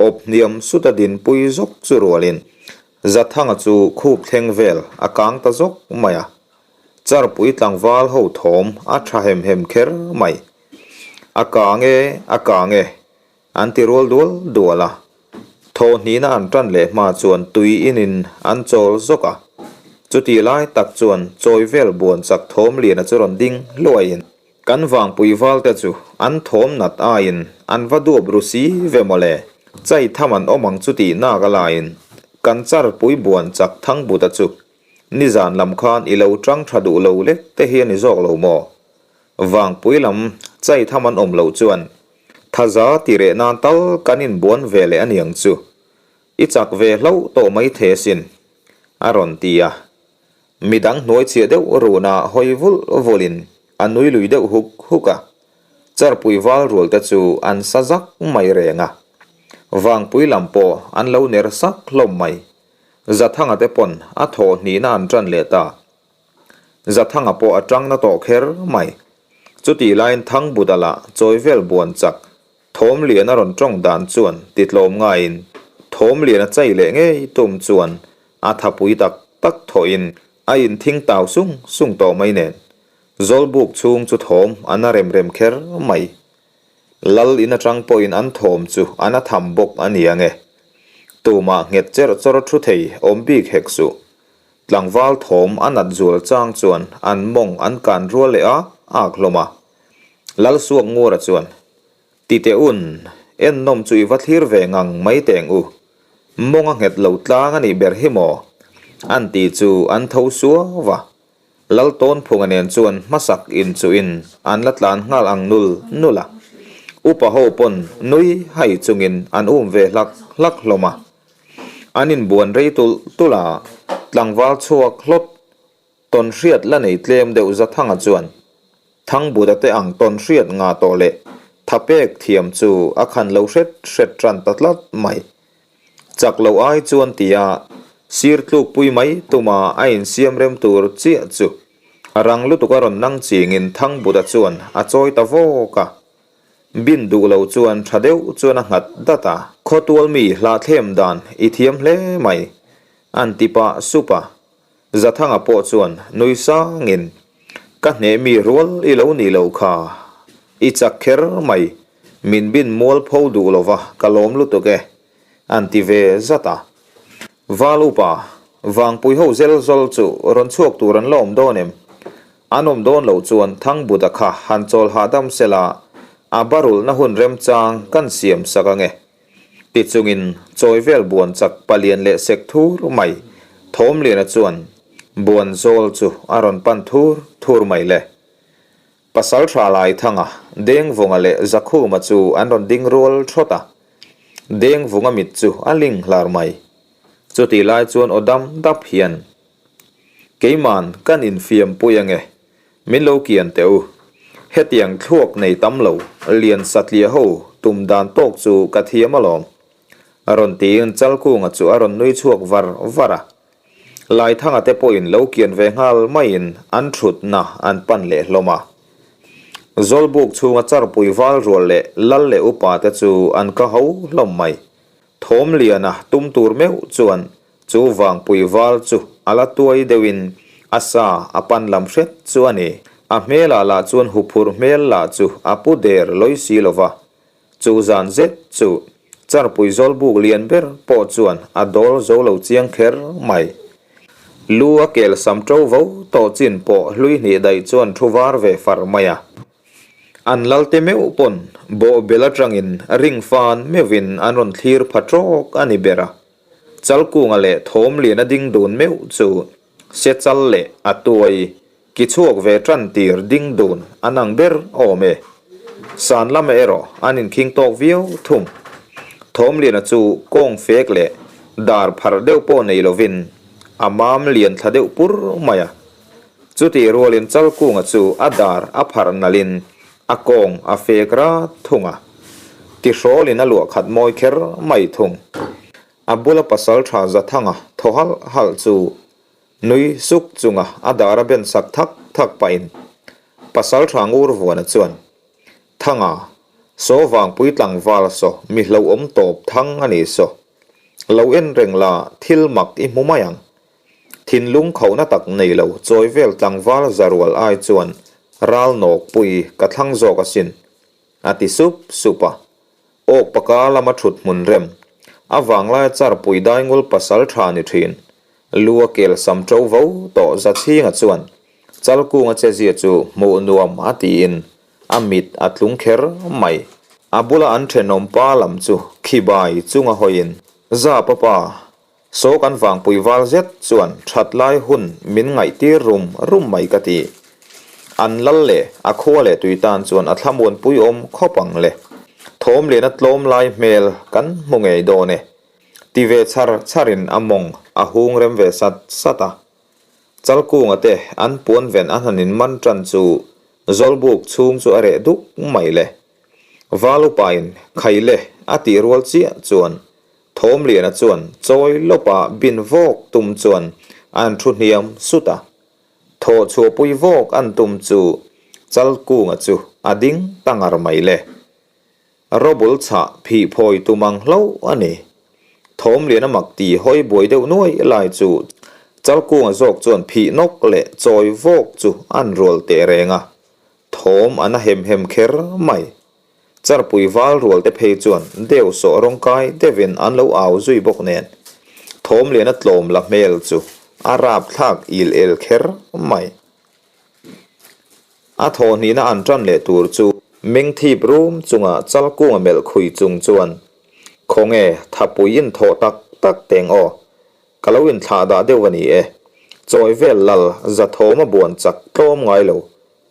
awp hniam suta dinpui zawk chu rualin Zathanga chu khup thleng vel a kang ta zawk mai a. Charpui tlangval ho thawm a tha hem hem kher mai. A kang e, a kang e, An ti rual dual dual a, thaw hnihna an tan leh hma chuan tui inin an chawl zawk a. Chutih lai tak chuan chawi vel buan chak thawm liana chu rawn ding hluaiin, Kan vangpui valte chu an thawm nat aiin an va duap ru si ve mawle, chai tham an awm ang chutih nak a laiin kan char pui buan chak Thangbuta chu nizan lam khan i lo tang tha duh lo lek te hi a ni zawk lo maw? Vangpui lam chai tham an awm loh chuan Thaza ti reh nan tal kan inbuan ve leh aniang chu. I chak ve hlauh tawh mai the asin, a rawn ti a. Midang hnuai chhiah deuh runa hawi vulh vulhin a nui lui deuh huk huk a. Charpui val rual te chu an sa zak mai reng a. Vangpui lam pawh an lo ner sak hlawm mai. Zathanga te pawn a thawh hnihna an tan leh ta. Zathanga pawh a tang na tawh kher mai. Chutih laiin Thangbuta lah chawi vel buan chak thawm lian a rawn tawng dan chuan ti tlawm ngaiin thawm lian a chai leh ngei tum chuan a thapui tak tak thawhin. A inthing tau sung sung tawh mai nen, Zawlbuk chhung chu thawm a na rem rem kher mai. Lal in atang pawhin an thawm chu a na tham bawk a ni ang e. Tumah nghet cherh chawr thu thei awm bik hek suh. Tlangval thawm a nat zual chang chuan an mawng an kan rual leh a, ak hlawm a. Lal Suak Ngura chuan, Ti teh un, ennawm chu i va thlir ve ngang mai teng u. Mawng a nghet lo tlang a nih ber hi maw? An ti chu an tho suau a. Lal Tawnphunga nen chuan hmasak inchuhin an la tlan nghal ang nul nul a. Upa ho pawn nui hai chungin an um ve hlak hlak hlawm a. An inbuan rei tulh tulh a, tlangval chhuak hlawt tawn hriat la nei tlem deuh Zathanga chuan Thangbuta te ang tawn hriat ngah tawh leh thapek thiam chu a khan lo hret hret tan ta tlat mai. Chak lo ai chuan tia sir tlukpui mai tuma a insiam rem tur chiah chu rang lutuk a rawn nang chingin Thangbuta chuan a chawi ta vawk a. Bin duh lo chuan tha deuh chuan a nghat dat a. Khawtual mi hlahthlem dan i thiam hle mai, an ti pah sup a. Zathanga pawh chuan nui sangin, Ka hneh mi rual i lo nih loh kha, i chak kher mai, min bin mual pho duh lova ka lawm lutuk e, an ti ve zat a. Val upa, Vangpui ho zel zawl chu rawn chhuak tur an la awm dawn em? An awm dawn loh chuan Thangbuta kha han chawl hahdam sela, a barulhna hun remchang kan siam sak ange. Ti chungin chawi vel buan chak palian leh sek thur mai Thawmliana chuan buan zawl chu a rawn pan thur thur mai le. Pasaltha Laithanga, Dengvunga leh Zakhuma chu an rawn ding rual thawt a, Dengvunga mit chu a ling hlar mai. Chutih lai chuan aw dam dap hian, Keiman kan infiam pui ange, Min lo kian teh u. Hetiang thluak nei tam lo, lian satliah ho tum dan tawk chu ka thiam alawm. A rawn tiin Chalkunga chu a rawn nui chhuak var var a. Laithanga te pawhin lo kian ve nghal maiin an thutna an pan leh hlawm a. Zawlbuk chhunga charpui val rual leh lal leh upa te chu an ka ho hlawm mai. Thawmliana tum tur meuh chuan Chu vangpui val chu a la tuai deuhin a sa a pan lam hret chu a ni. A hmelah lah chuan huphurh hmel lah chu a pu der lawi si lo va. Chu zan zet chu Charpui zawlbuk lian ber pawh chuan a dawl zo lo chiang kher mai. Lu a kel sam ṭo vo tawh chin pawh hlui hnih daih chuan thu var ve far mai a. An lalte meuh pawn bawhbel aṭangin ring fan meuhin an rawn thlir pha ṭawk a ni ber a. Chalkunga leh Thawmliana ding dun meuh chu Sechal leh a tuai ki chhuak ve tan tir ding dun an ang ber awm e. San lama erawh an inkhing tawk viau thung. Thawmliana chu kawng fek leh dar pharh deuh pawh nei lovin a mam lian thla deuh pur mai a. Chutih rualin Chalkunga chu a dar a pharh nalhin a kawng a fek rat thung a. Tihrawlin a luah khat mawi kher mai thung. A bula pasal tha Zathanga thaw halh halh chu nui suk chunga a dar a ben sak thak thak pahin pasal tha Ngurvuana chuan, Thanga, saw vangpui tlangval saw mi hlauhawm tawp thang a ni saw. Lo en reng la thil mak i hmu mai ang. Thinlung khauhna tak nei lo chawi vel tlangval zarual ai chuan ral nawkpui ka thlang zawk asin. A ti sup sup a. Awk paka lama thut hmun rem. A vanglaia charpui daingul pasal tha ni thin. Lu a kel sam to vo tawh Zachhinga chuan Chalkunga chezia chu hmuh nuam a tiin a mit a tlung kher mai. A bula an thenawm pa lam chu khibai chunga hawiin, Za papa, Saw kan vangpui val zet chuan that lai hun min ngaihtir rum rum mai ka ti. An lal leh a khua leh tui tan chuan a thlamuan pui awm khawp ang le. Thawm lian a tlawm lai hmel kan hmu ngei dawn e. Ti ve chhar chharin a mawng a hung rem ve sat sat a. Chalkunga te an puan ven a hnanin man tan chu Zawlbuk chhung chu a reh duk mai le. Valupain Khaile a tih rual chiah chuan Thawmliana chuan chawi lawpa bin vawk tum chuan an thu hniam sut a. Thaw chhuahpui vawk an tum chu Chalkunga chu a ding ta ngar mai le. Robul chhah phih phawi tum ang hlauh a ni. Thawmliana mak ti hawi buai deuh nuai lai chu. Chalkunga zawk chuan phih nawk leh chawi vawk chu an rual teh reng a, thawm a na hem hem kher mai. Charpui val rual te phei chuan deu sawh rawng kai deuhin an lo au zui bawk nen, thawm lian a tlawm la hmel chu a rapthlak il el kher mai. A thawhnihna an tan leh tur chu meng thip rum chunga Chalkunga melh khui chung chuan, Khawnge thapui in thawh tak tak teng aw, Ka lo inthlah dah deuh a ni e. Chawi vel lal Zathawma buan chak tlawm ngai lo,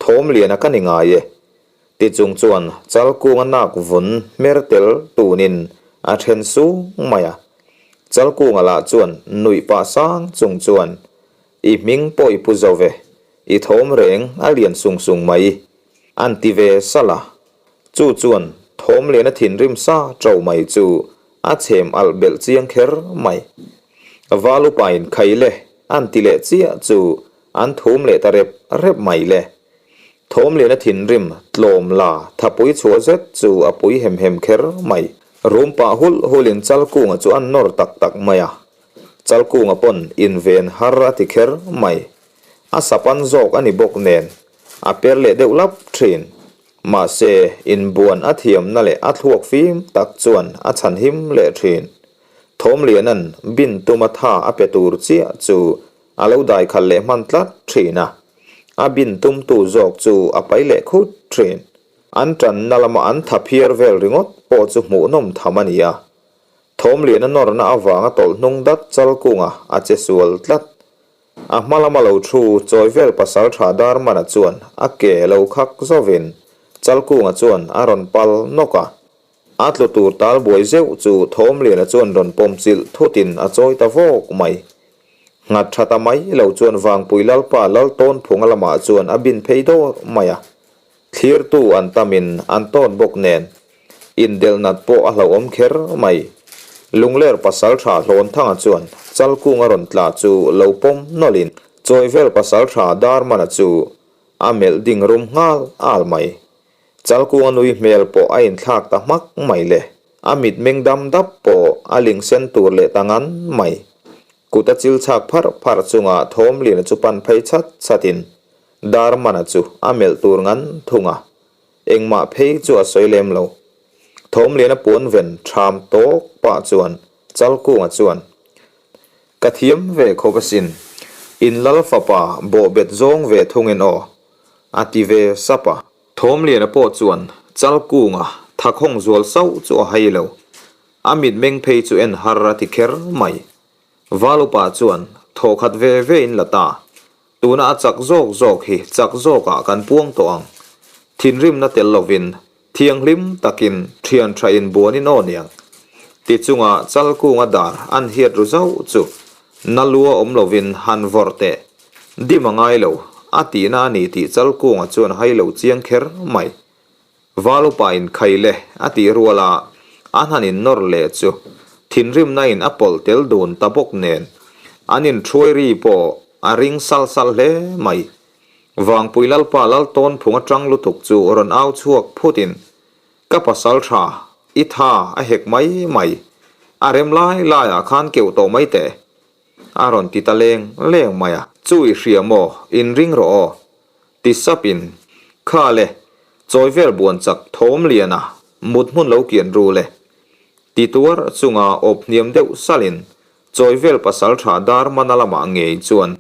thawm liana ka ni ngai e. Ti chung chuan Chalkunga nak vun hmer tel tunin a then sung mai a. Chalkunga lah chuan nuih pah sang chung chuan, I hming pawh i pu zo ve, i thawm reng a lian sung sung mai, an ti ve salh a. Chu chuan thawm liana thinrim sa ṭo mai chu a chhem alh belh chiang kher mai. Val upain khai le an ti leh chiah chu an thum leh ta rep rep mai le. Thawm liana thinrim tlawm la thapui chhuah zet chu a pui hem hem kher mai. Rum pah hulh hulhin Chalkunga chu an nawr tak tak mai a. Chalkunga pawn inven har a ti kher mai. A sapan zawk a ni bawk nen a per leh deuh lap thin. Mahse, inbuan a thiamna leh a thluak fim tak chuan a chhanhim leh thin. Thawmliana'n bin tuma tha a pe tur chiah chu a lo daikhal leh hman tlat thin a, a bin tumtu zawk chu a pai leh khut thin. An tanna lama an tha phiar vel ringawt pawh chu hmuhnawm tham a ni a. Thawmliana nawrna avanga tawlh hnung dat chal kunga a che sual tlat. A hma lama lo thu chawi vel pasal tha Darmana chuan a ke lo khak zawin Chalkunga chuan a rawn pal nawk a. A tlu tur tal buai zeuh chu Thawmliana chuan rawn pawm chilh thutin a chawi ta vawk mai. Nghat tha ta mai lo chuan Vangpui Lalpa Laltawnphunga lamah chuan a bin phei dawr mai a. Thlirtu an tamin an tawt bawk nen, indelh nat pawh a hlauhawm kher mai. Lungler pasaltha Hlawnthanga chuan Chalkunga rawn tla chu lo pawm nawlhin Chawivel pasaltha Darmana chu a melh ding rum nghal al mai. Chalkunga nui hmel pawh a inthlak ta hmak mai le, a mitmeng dam dap pawh a ling sen tur leh ta ngan mai. Kut a chil chhak pharh pharh chunga Thawmliana chu pan phei chhat chhatin Darmana chu a melh tur ngan thung a, engmah phei chu a sawi lem lo. Thawmliana puan ven ṭham tawk pah chuan Chalkunga chuan, Ka thiam ve khawp asin, in lal fapa bawhbet zawng ve thungin aw, a ti ve sap a. Thawmliana pawh chuan Chalkunga thakhawng zual sauh chu a hai lo, a mitmeng phei chu en har a ti kher mai. Val upa chuan thawkhat ve ve in la ta. Tuna a chak zawk zawk hi chak zawkah kan puang tawh ang. Thinrimna tel lovin, thianghlim takin thian tha in buan in aw niang. Ti chunga Chalkunga dar an hiat ru zauh chu na lua awm lovin han vawrh teh. Dim a ngai lo, a tihna a ni tih Chalkunga chuan hai lo chiang kher mai. Val upa in khai le a tih rual a, an han in nawr leh chu thinrimna in a pawlh tel dun ta bawk nen an in thuai ri pawh a ring sal sal hle mai. Vangpui Lalpa Laltawnphung atang lutuk chu rawn au chhuak phut in, Ka pasal tha, i tha a hek mai mai, a rem lai lai ah khan keuh tawh mai teh. A rawn ti ta leng leng mai a. Chu i hria maw, in ring rawh aw. Ti sap in, Kha le, chawi vel buan chak thawm lian a, mut hmun lo kian ru le. Ti tuar chunga awp hniam deuh sal in, chawi vel pasal tha dar mana lamah ngei chuan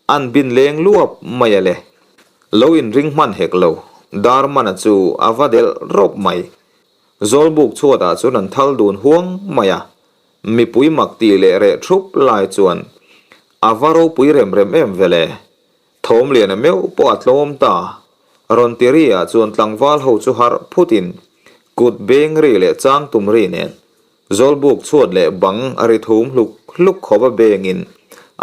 an bin leng luap mai a le. Lo in ring hman hek lo, dar mana chu a va delh rawp mai. Zawlbuk chhuat ah chuan an thal dun huang mai a, mipui mak tih leh reh thup lai chuan a va ropui rem rem em ve le. Thawmliana meuh pawh a tlawm ta. Rawn ti ri ah chuan tlangval ho chu harh phut in kut beng ri leh chang tum ri nen Zawlbuk chhuat leh bang a ri thum hluk hluk khawp a beng in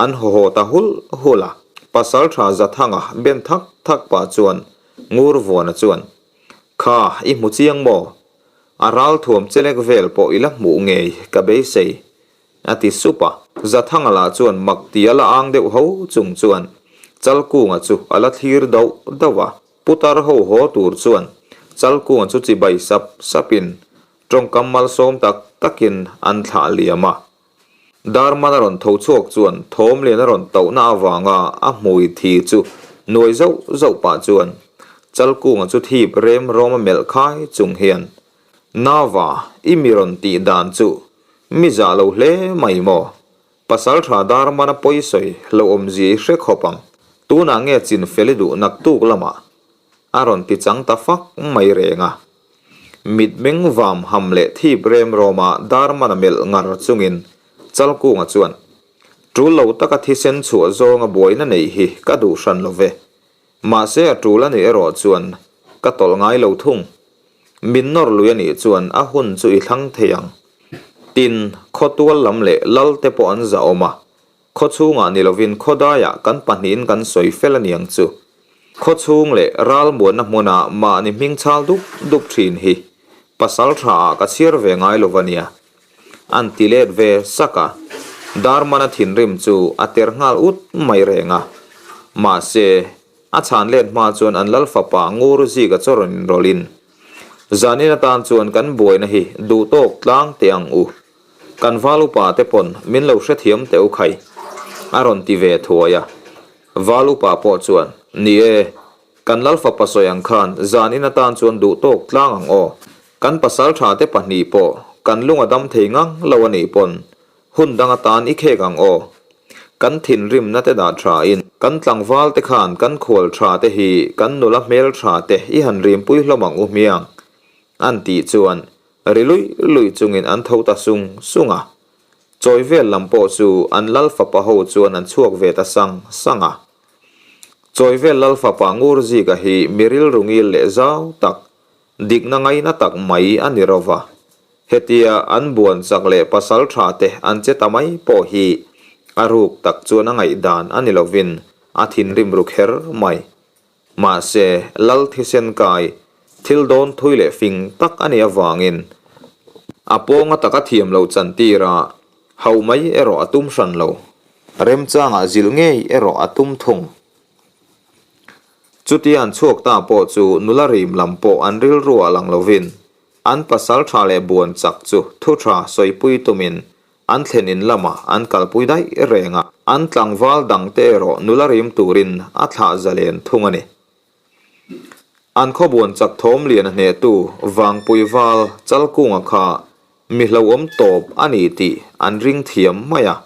an haw haw ta hulh hulh a. Pasaltha Zathanga ben thak thak pah chuan Ngurvuana chuan, Kha, i hmu chiang maw? A ralthuam chelek vel pawh i la hmuh ngei ka beisei. A ti sup a. Zathanga lah chuan mak tia la ang deuh ho chung chuan Chalkunga chu a la thlir dauh dauh a. Putar ho haw tur chuan Chalkunga chu chibai sap sapin tawngkam malsawm tak takin an thlah liam a. Darman a rawn tho chhuak chuan thawmlian a rawn tauhna avanga a hmui thi chu nuai zauh zauh pah chuan Chalkunga chu thip rem rawm a melh khai chung hian, Nava, i mi rawn tih dan chu mi zah lo hle mai maw? Pasaltha Darmana pawi sawi lo awmzia i hre khawp ang. Tunah nge chin fel i duh naktuk lamah? A rawn ti chang ta fak mai reng a. Mitmeng vam ham leh thip rem rawma Darmana melh ngar chungin Chalkunga chuan, Tul lo taka thisen chhuah zawnga buaina neih hi ka duh hran lo ve. Mahse a tul a nih erawh chuan ka tawlh ngai lo thung. Min nawr lui a nih chuan a hun chu i thlang thei ang. Tin, khawtual lam leh lal te pawh an zahawm a, Khaw chhungah ni lovin khaw daiah kan pahnihin kan sawi fel a niang chu. Khaw chhung leh ral muanna hmuna mahni hming chhal dup dup thin hi pasal thaah ka chhiar ve ngai lo va nia. An ti let ve sak a, Darmana thinrim chu a ter nghal ut mai reng a. Mahse, a chhan let hma chuan an lal fapa ngur zika chaw rawn inrawlhin, Zanin atan chuan kan buaina hi duhtawk tlang teh ang u. Kan val upa te pawn min lo hrethiam teh u khai, a rawn ti ve thuai a. Val upa pawh chuan, Ni e, kan lal fapa sawi ang khan zan in atan chuan duh tawk tlang ang aw. Kan pasal tha te pahnih pawh kan lung a dam thei ngang lo a nih pawn hun dang atan i khek ang aw. Kan thinrimna te dah tha in kan tlangval te khan kan khual tha te hi kan nula hmel tha te i han rimpui hlawm ang u hmiang, an tih chuan Ri luih luih chungin an tho ta sung sung a. Chawi vel lam pawh chu an lal fapa ho chuan an chhuak ve ta sang sang a. Chawi vel lal fapa ngur zika hi mi rilru ngil leh zau tak, dikna ngaina tak mai a ni ro va. Hetia an buan chak leh pasal tha te an che ta mai pawh hi a ruk tak chuan a ngaihdan a ni lovin a thinrim ru kher mai. Mahse, Lal thisen kai thil dawn thui leh fing tak a nih avangin a pawnga taka thiam loh chantir a, hauh mai erawh a tum hran lo. Remchangah zilh ngei erawh a tum thung. Chutia an chhuak ta pawh chu nula rim lam pawh an rilruah lang lovin an pasal tha leh buan chak chu thu tha sawipui tumin An thlen in lamah an kalpui daih reng a, an tlangval dangte erawh nula rim turin a thlah zalen thung a ni. An khawbuan chak thawm lian a hnehtu Vangpui val Chalkunga kha mi hlauhawm tawp a ni tih an ring thiam mai a,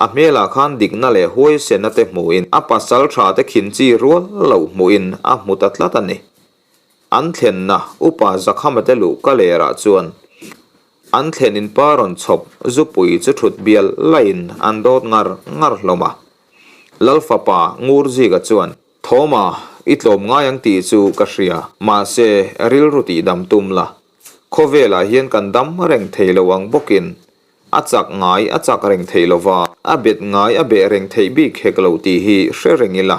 a hmelah khan dikna leh huaisena te hmuhin a pasal tha te khin chi rual loh hmuhin a hmu ta tlat a ni. An thlenna upa Zakhama te luh ka lerah chuan An thlen in pa rawn chhawp zupui chu thut bial laiin an dawt ngar ngar hlawm a. Lal fapa Ngurziga chuan, Thawma, i tlawm ngai ang tih chu ka hria, mahse rilru tih dam tum la. Khawvelah hian kan dam reng thei lo ang bawkin a chak ngai a chak reng thei lo va, a bet ngai a beh reng theih bik hek lo tih hi hre reng ila,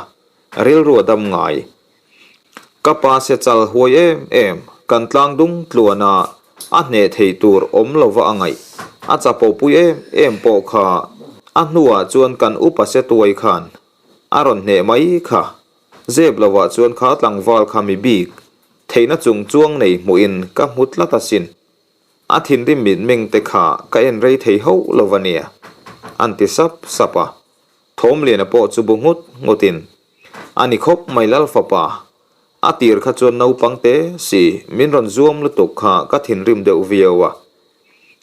rilru a dam ngai. Ka pa se chal huai em em, kan tlang dung tluan a, a hneh thei tur awm lova a ngaih. A chapo pui em em pawh kha a hnuah chuan kan upa se tuai khan a rawn hneh mai kha. Zep lovah chuan kha tlangval kha mi bik theihna chung chuang nei hmuhin ka hmu tlat asin. A thinrim mitmeng te kha ka en rei thei hauh lova nia, an ti sap sap a. Thawmliana pawh chu bu nghut nghutin, A ni khawp mai lal fapa, a tir kha chuan naupang te si min rawn zuam lutuk kha ka thinrim deuh viau a.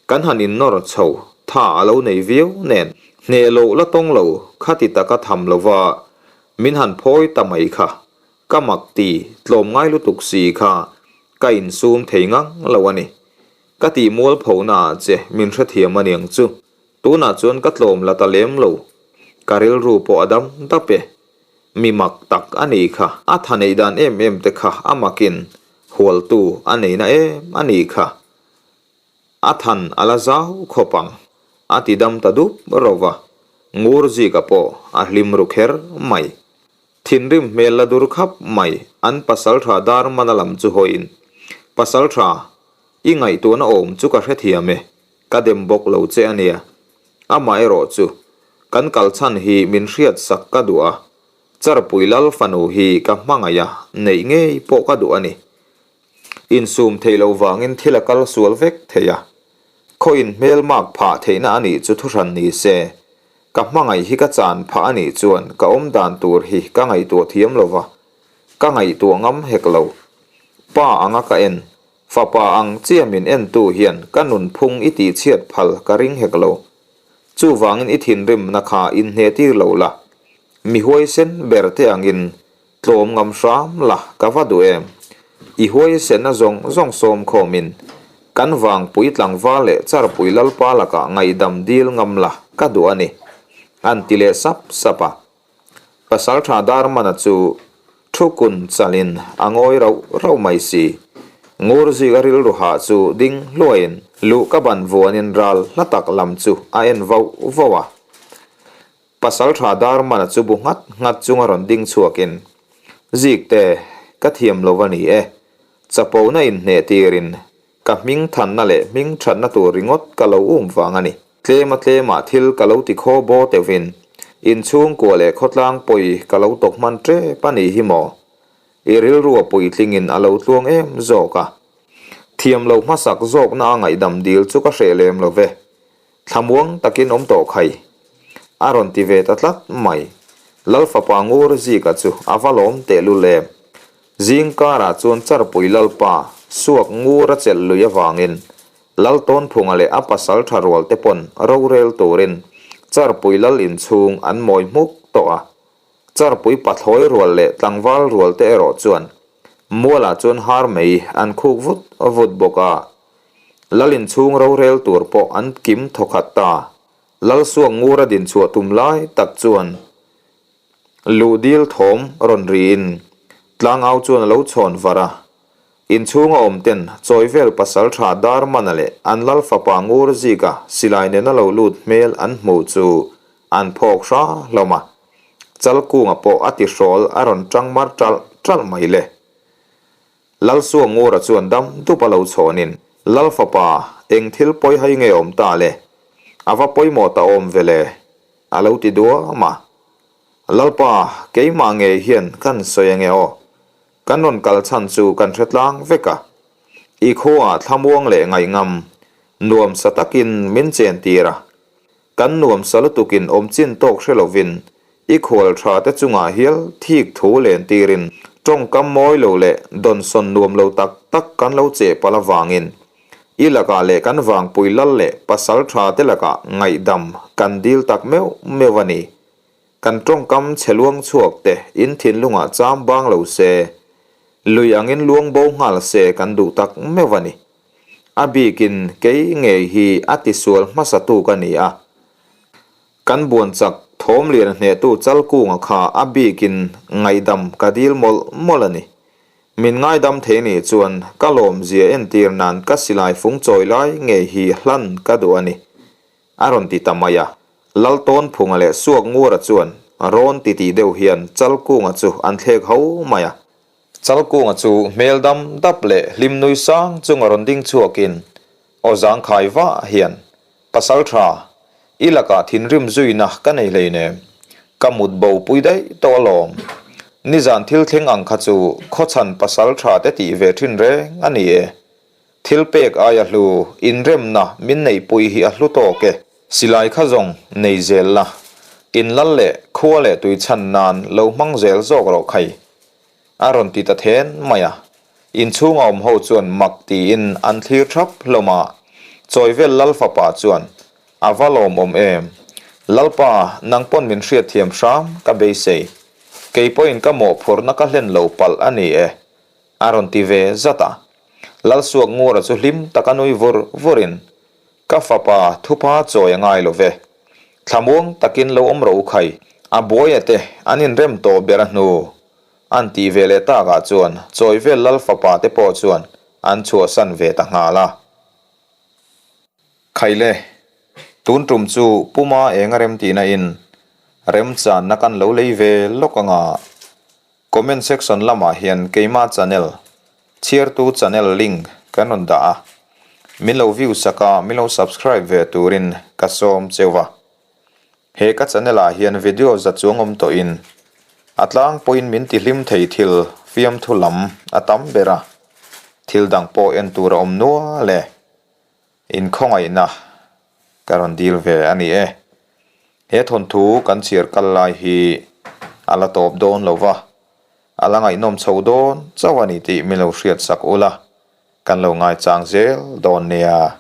Kan han innawr chho tha a lo nei viau nen, hneh loh la tawng lo kha ti taka tham lova min han phawi ta mai kha ka mak ti tlawm ngai lutuk si kha ka insum thei ngang lo a ni. Ka tih mualphona ah che min hrethiam a niang chu. Tunah chuan ka tlawm la ta lem lo, ka rilru pawh a dam dap e. Mi mak tak a nih kha, a tha neih dan em em te kha a makin hualtu a neihna em a nih kha. A than a la zau khawp ang, a ti dam ta dup ro va, ngur zika pawh a hlim ru kher mai. Thinrim hmel la dur khap mai, an pasaltha dar mana lam chu hawiin, Pasaltha, i ngaihtuahna awm chu ka hrethiam e. Ka dem bawk lo che a nia. Amah erawh chu, kan kal chhan hi min hriat sak ka duh a, Charpui Lal fanu hi ka hmangaih a, neih ngei pawh ka duh a ni. Insum theih loh vangin thil a kal sual vek thei a. Khaw inhmelmak phah theihna a nih chu thuhran ni se, ka hmangaih hi ka chan phah a nih chuan ka awm dan tur hi ka ngaihtuah thiam lo va, ka ngaihtuah ngam hek lo. Pa anga ka en, fapa ang chiah min entu hian ka nunphung i tihchhiat phal ka ring hek lo. Chuvangin i thinrimna kha inhnehtir lo la, mi huaisen ber te angin Tlawm ngam hram la ka va duh em? I huaisenna zawng zawng sawm khawmin kan vangpui tlangval leh charpui lalpa lakah ngaihdam dil ngam la ka duh a ni, an ti leh sap sap a. Pasaltha Darmana chu thu kun chalin a ngawi rauh rauh mai si. Ngurzik a rilru hah chu ding hluaiin luh ka ban vuanin ral hla tak lam chu a en vauh vauh a. Pasalṭha Darmana chu bu nghat nghat chunga rawn ding chhuakin, Zikte, ka thiam lo a ni e. Chapona inhneh tirin ka hming thanna leh hming ṭhatna tur ringawt ka lo um vang a ni. Tlema tlemah thil ka lo ti khaw baw teuhin inchhungkua leh khawtlang pawi ka lo tawk hman ṭep a nih hi maw? I rilru a puitlingin a lo tluang em zawk a. Thiam lo hmasak zawkna a ngaihdam dil chu ka hreh lem lo ve. Thlamuang takin awm tawh khai. A rawn ti ve ta tlat mai. Lal fapa Ngur Zika chu a va lawm tehlul em. Zing karah chuan Charpui Lalpa suak Ngur a chelh lui avangin Lal Tawnphunga leh a pasal tha rual te pawn rorel turin Charpui Lal inchhung an mawi hmuk tawh a. Charpui pathlawi rual leh tlangval rual te erawh chuan mualah chuan har mei an khuk vut vut bawk a. Lal inchhung rorel tur pawh an kim thawkhat ta. Lal Suak Ngura dinchhuah tum lai tak chuan luh dil thawm rawn riin tlangau chuan a lo chhawn var a. Inchhunga awm ten chawi vel pasal tha Darmana leh an lal fapa Ngur Zika silai nena lo lut hmel an hmuh chu an phawk hra hlawm a. Chalkunga pawh a tihrawl a rawn tang mar ṭalh ṭalh mai le. Lalsuak Ngura chuan dam dup a lo chhawnin, Lal fapa, eng thil pawi hai nge awm ta le? A va pawimawh ta awm ve le? A lo ti duam a. Lalpa, keimah ngei hian kan sawi ange aw. Kan rawn kal chhan chu kan hre tlang vek a. I khuaah thlamuang leh ngaihngam, nuamsa takin min chen tir a. Kan nuamsa lutukin awm chin tawk hre lovin i khual tha te chungah hial thik thu len tirin tawngkam mawi lo leh dawnsawn nuam lo tak tak kan lo cheh palh avangin i lakah leh kan vangpui lal leh pasal tha te lakah ngaihdam kan dil tak meuh meuh a ni. Kan tawngkam chhe luang chhuak te in thinlungah cham bang lo se, lui angin luang bo nghal se kan duh tak meuh a ni. A bikin kei ngei hi a tisual hmasatu ka ni a. Kan buan chak thawm lian hnehtu Chalkunga kha a bikin ngaihdam ka dil mawlh mawlh a ni. Min ngaidam thei nih chuan ka lawmzia entir nan ka silai fung chawi lai ngei hi hlan ka duh a ni, a rawn ti ta mai a. Laltawnphunga leh Suakngura chuan rawn titih deuh hian Chalkunga chu an thlek ho mai a. Chalkunga chu hmel dam dap leh hlim nui sang chunga rawn ding chhuakin aw zangkhai vah hian, Pasal tha, i lakah thinrim zuina ka nei hleinem, ka mut bo pui daih tawh alawm. Nizan thil thleng ang kha chu khawchhan pasal tha te tih ve thin reng a ni e. Thil pek aia hlu inremna min neihpui hi a hlu tawk e. Silai kha zawng nei zel la, inlal leh khua leh tui chhan nan lo hmang zel zawk rawh khai. A rawn ti ta then mai a. Inchhunga awm ho chuan mak tiin an thlir thap hlawm a. Chawivel Lal fapa chuan, A va lawmawm em? Lalpa, nang pawn min hriatthiam hram ka beisei. Kei pawhin ka mawhphurhna ka hlen lo palh a ni e. A rawn ti ve zat a. Lalsuak Ngura chu hlim taka nui vur vurin, Ka fapa thupa chawi a ngai lo ve. Thlamuang takin lo awm rawh u khai. A buaia te an inrem tawh ber a hnu. An tih ve leh takah chuan chawi vel lal fapa te pawh chuan an chhuahsan ve ta nghal a. Khaile, tun tum chu Puma eng a rem tihna in remchanna kan lo lei ve lawk anga. Comment section lamah hian keima channel, chhiartu channel link kan rawn dah a, min lo view sak a, min lo subscribe ve turin ka sawm cheu va. He ka channel ah hian video za chuang awm tawhin a tlangpuiin min ti hlim thei thil fiamthu lam a tam ber a, thil dang pawh en tur a awm nual e. Inkhawngaihna ka rawn dil ve a ni e. He thawnthu kan chhiar kal lai hi a la tawp dawn lo va, a la ngaihnawm chho dawn chauh a ni tih min lo hriatsak ula, kan lo ngaichang zel dawn nia.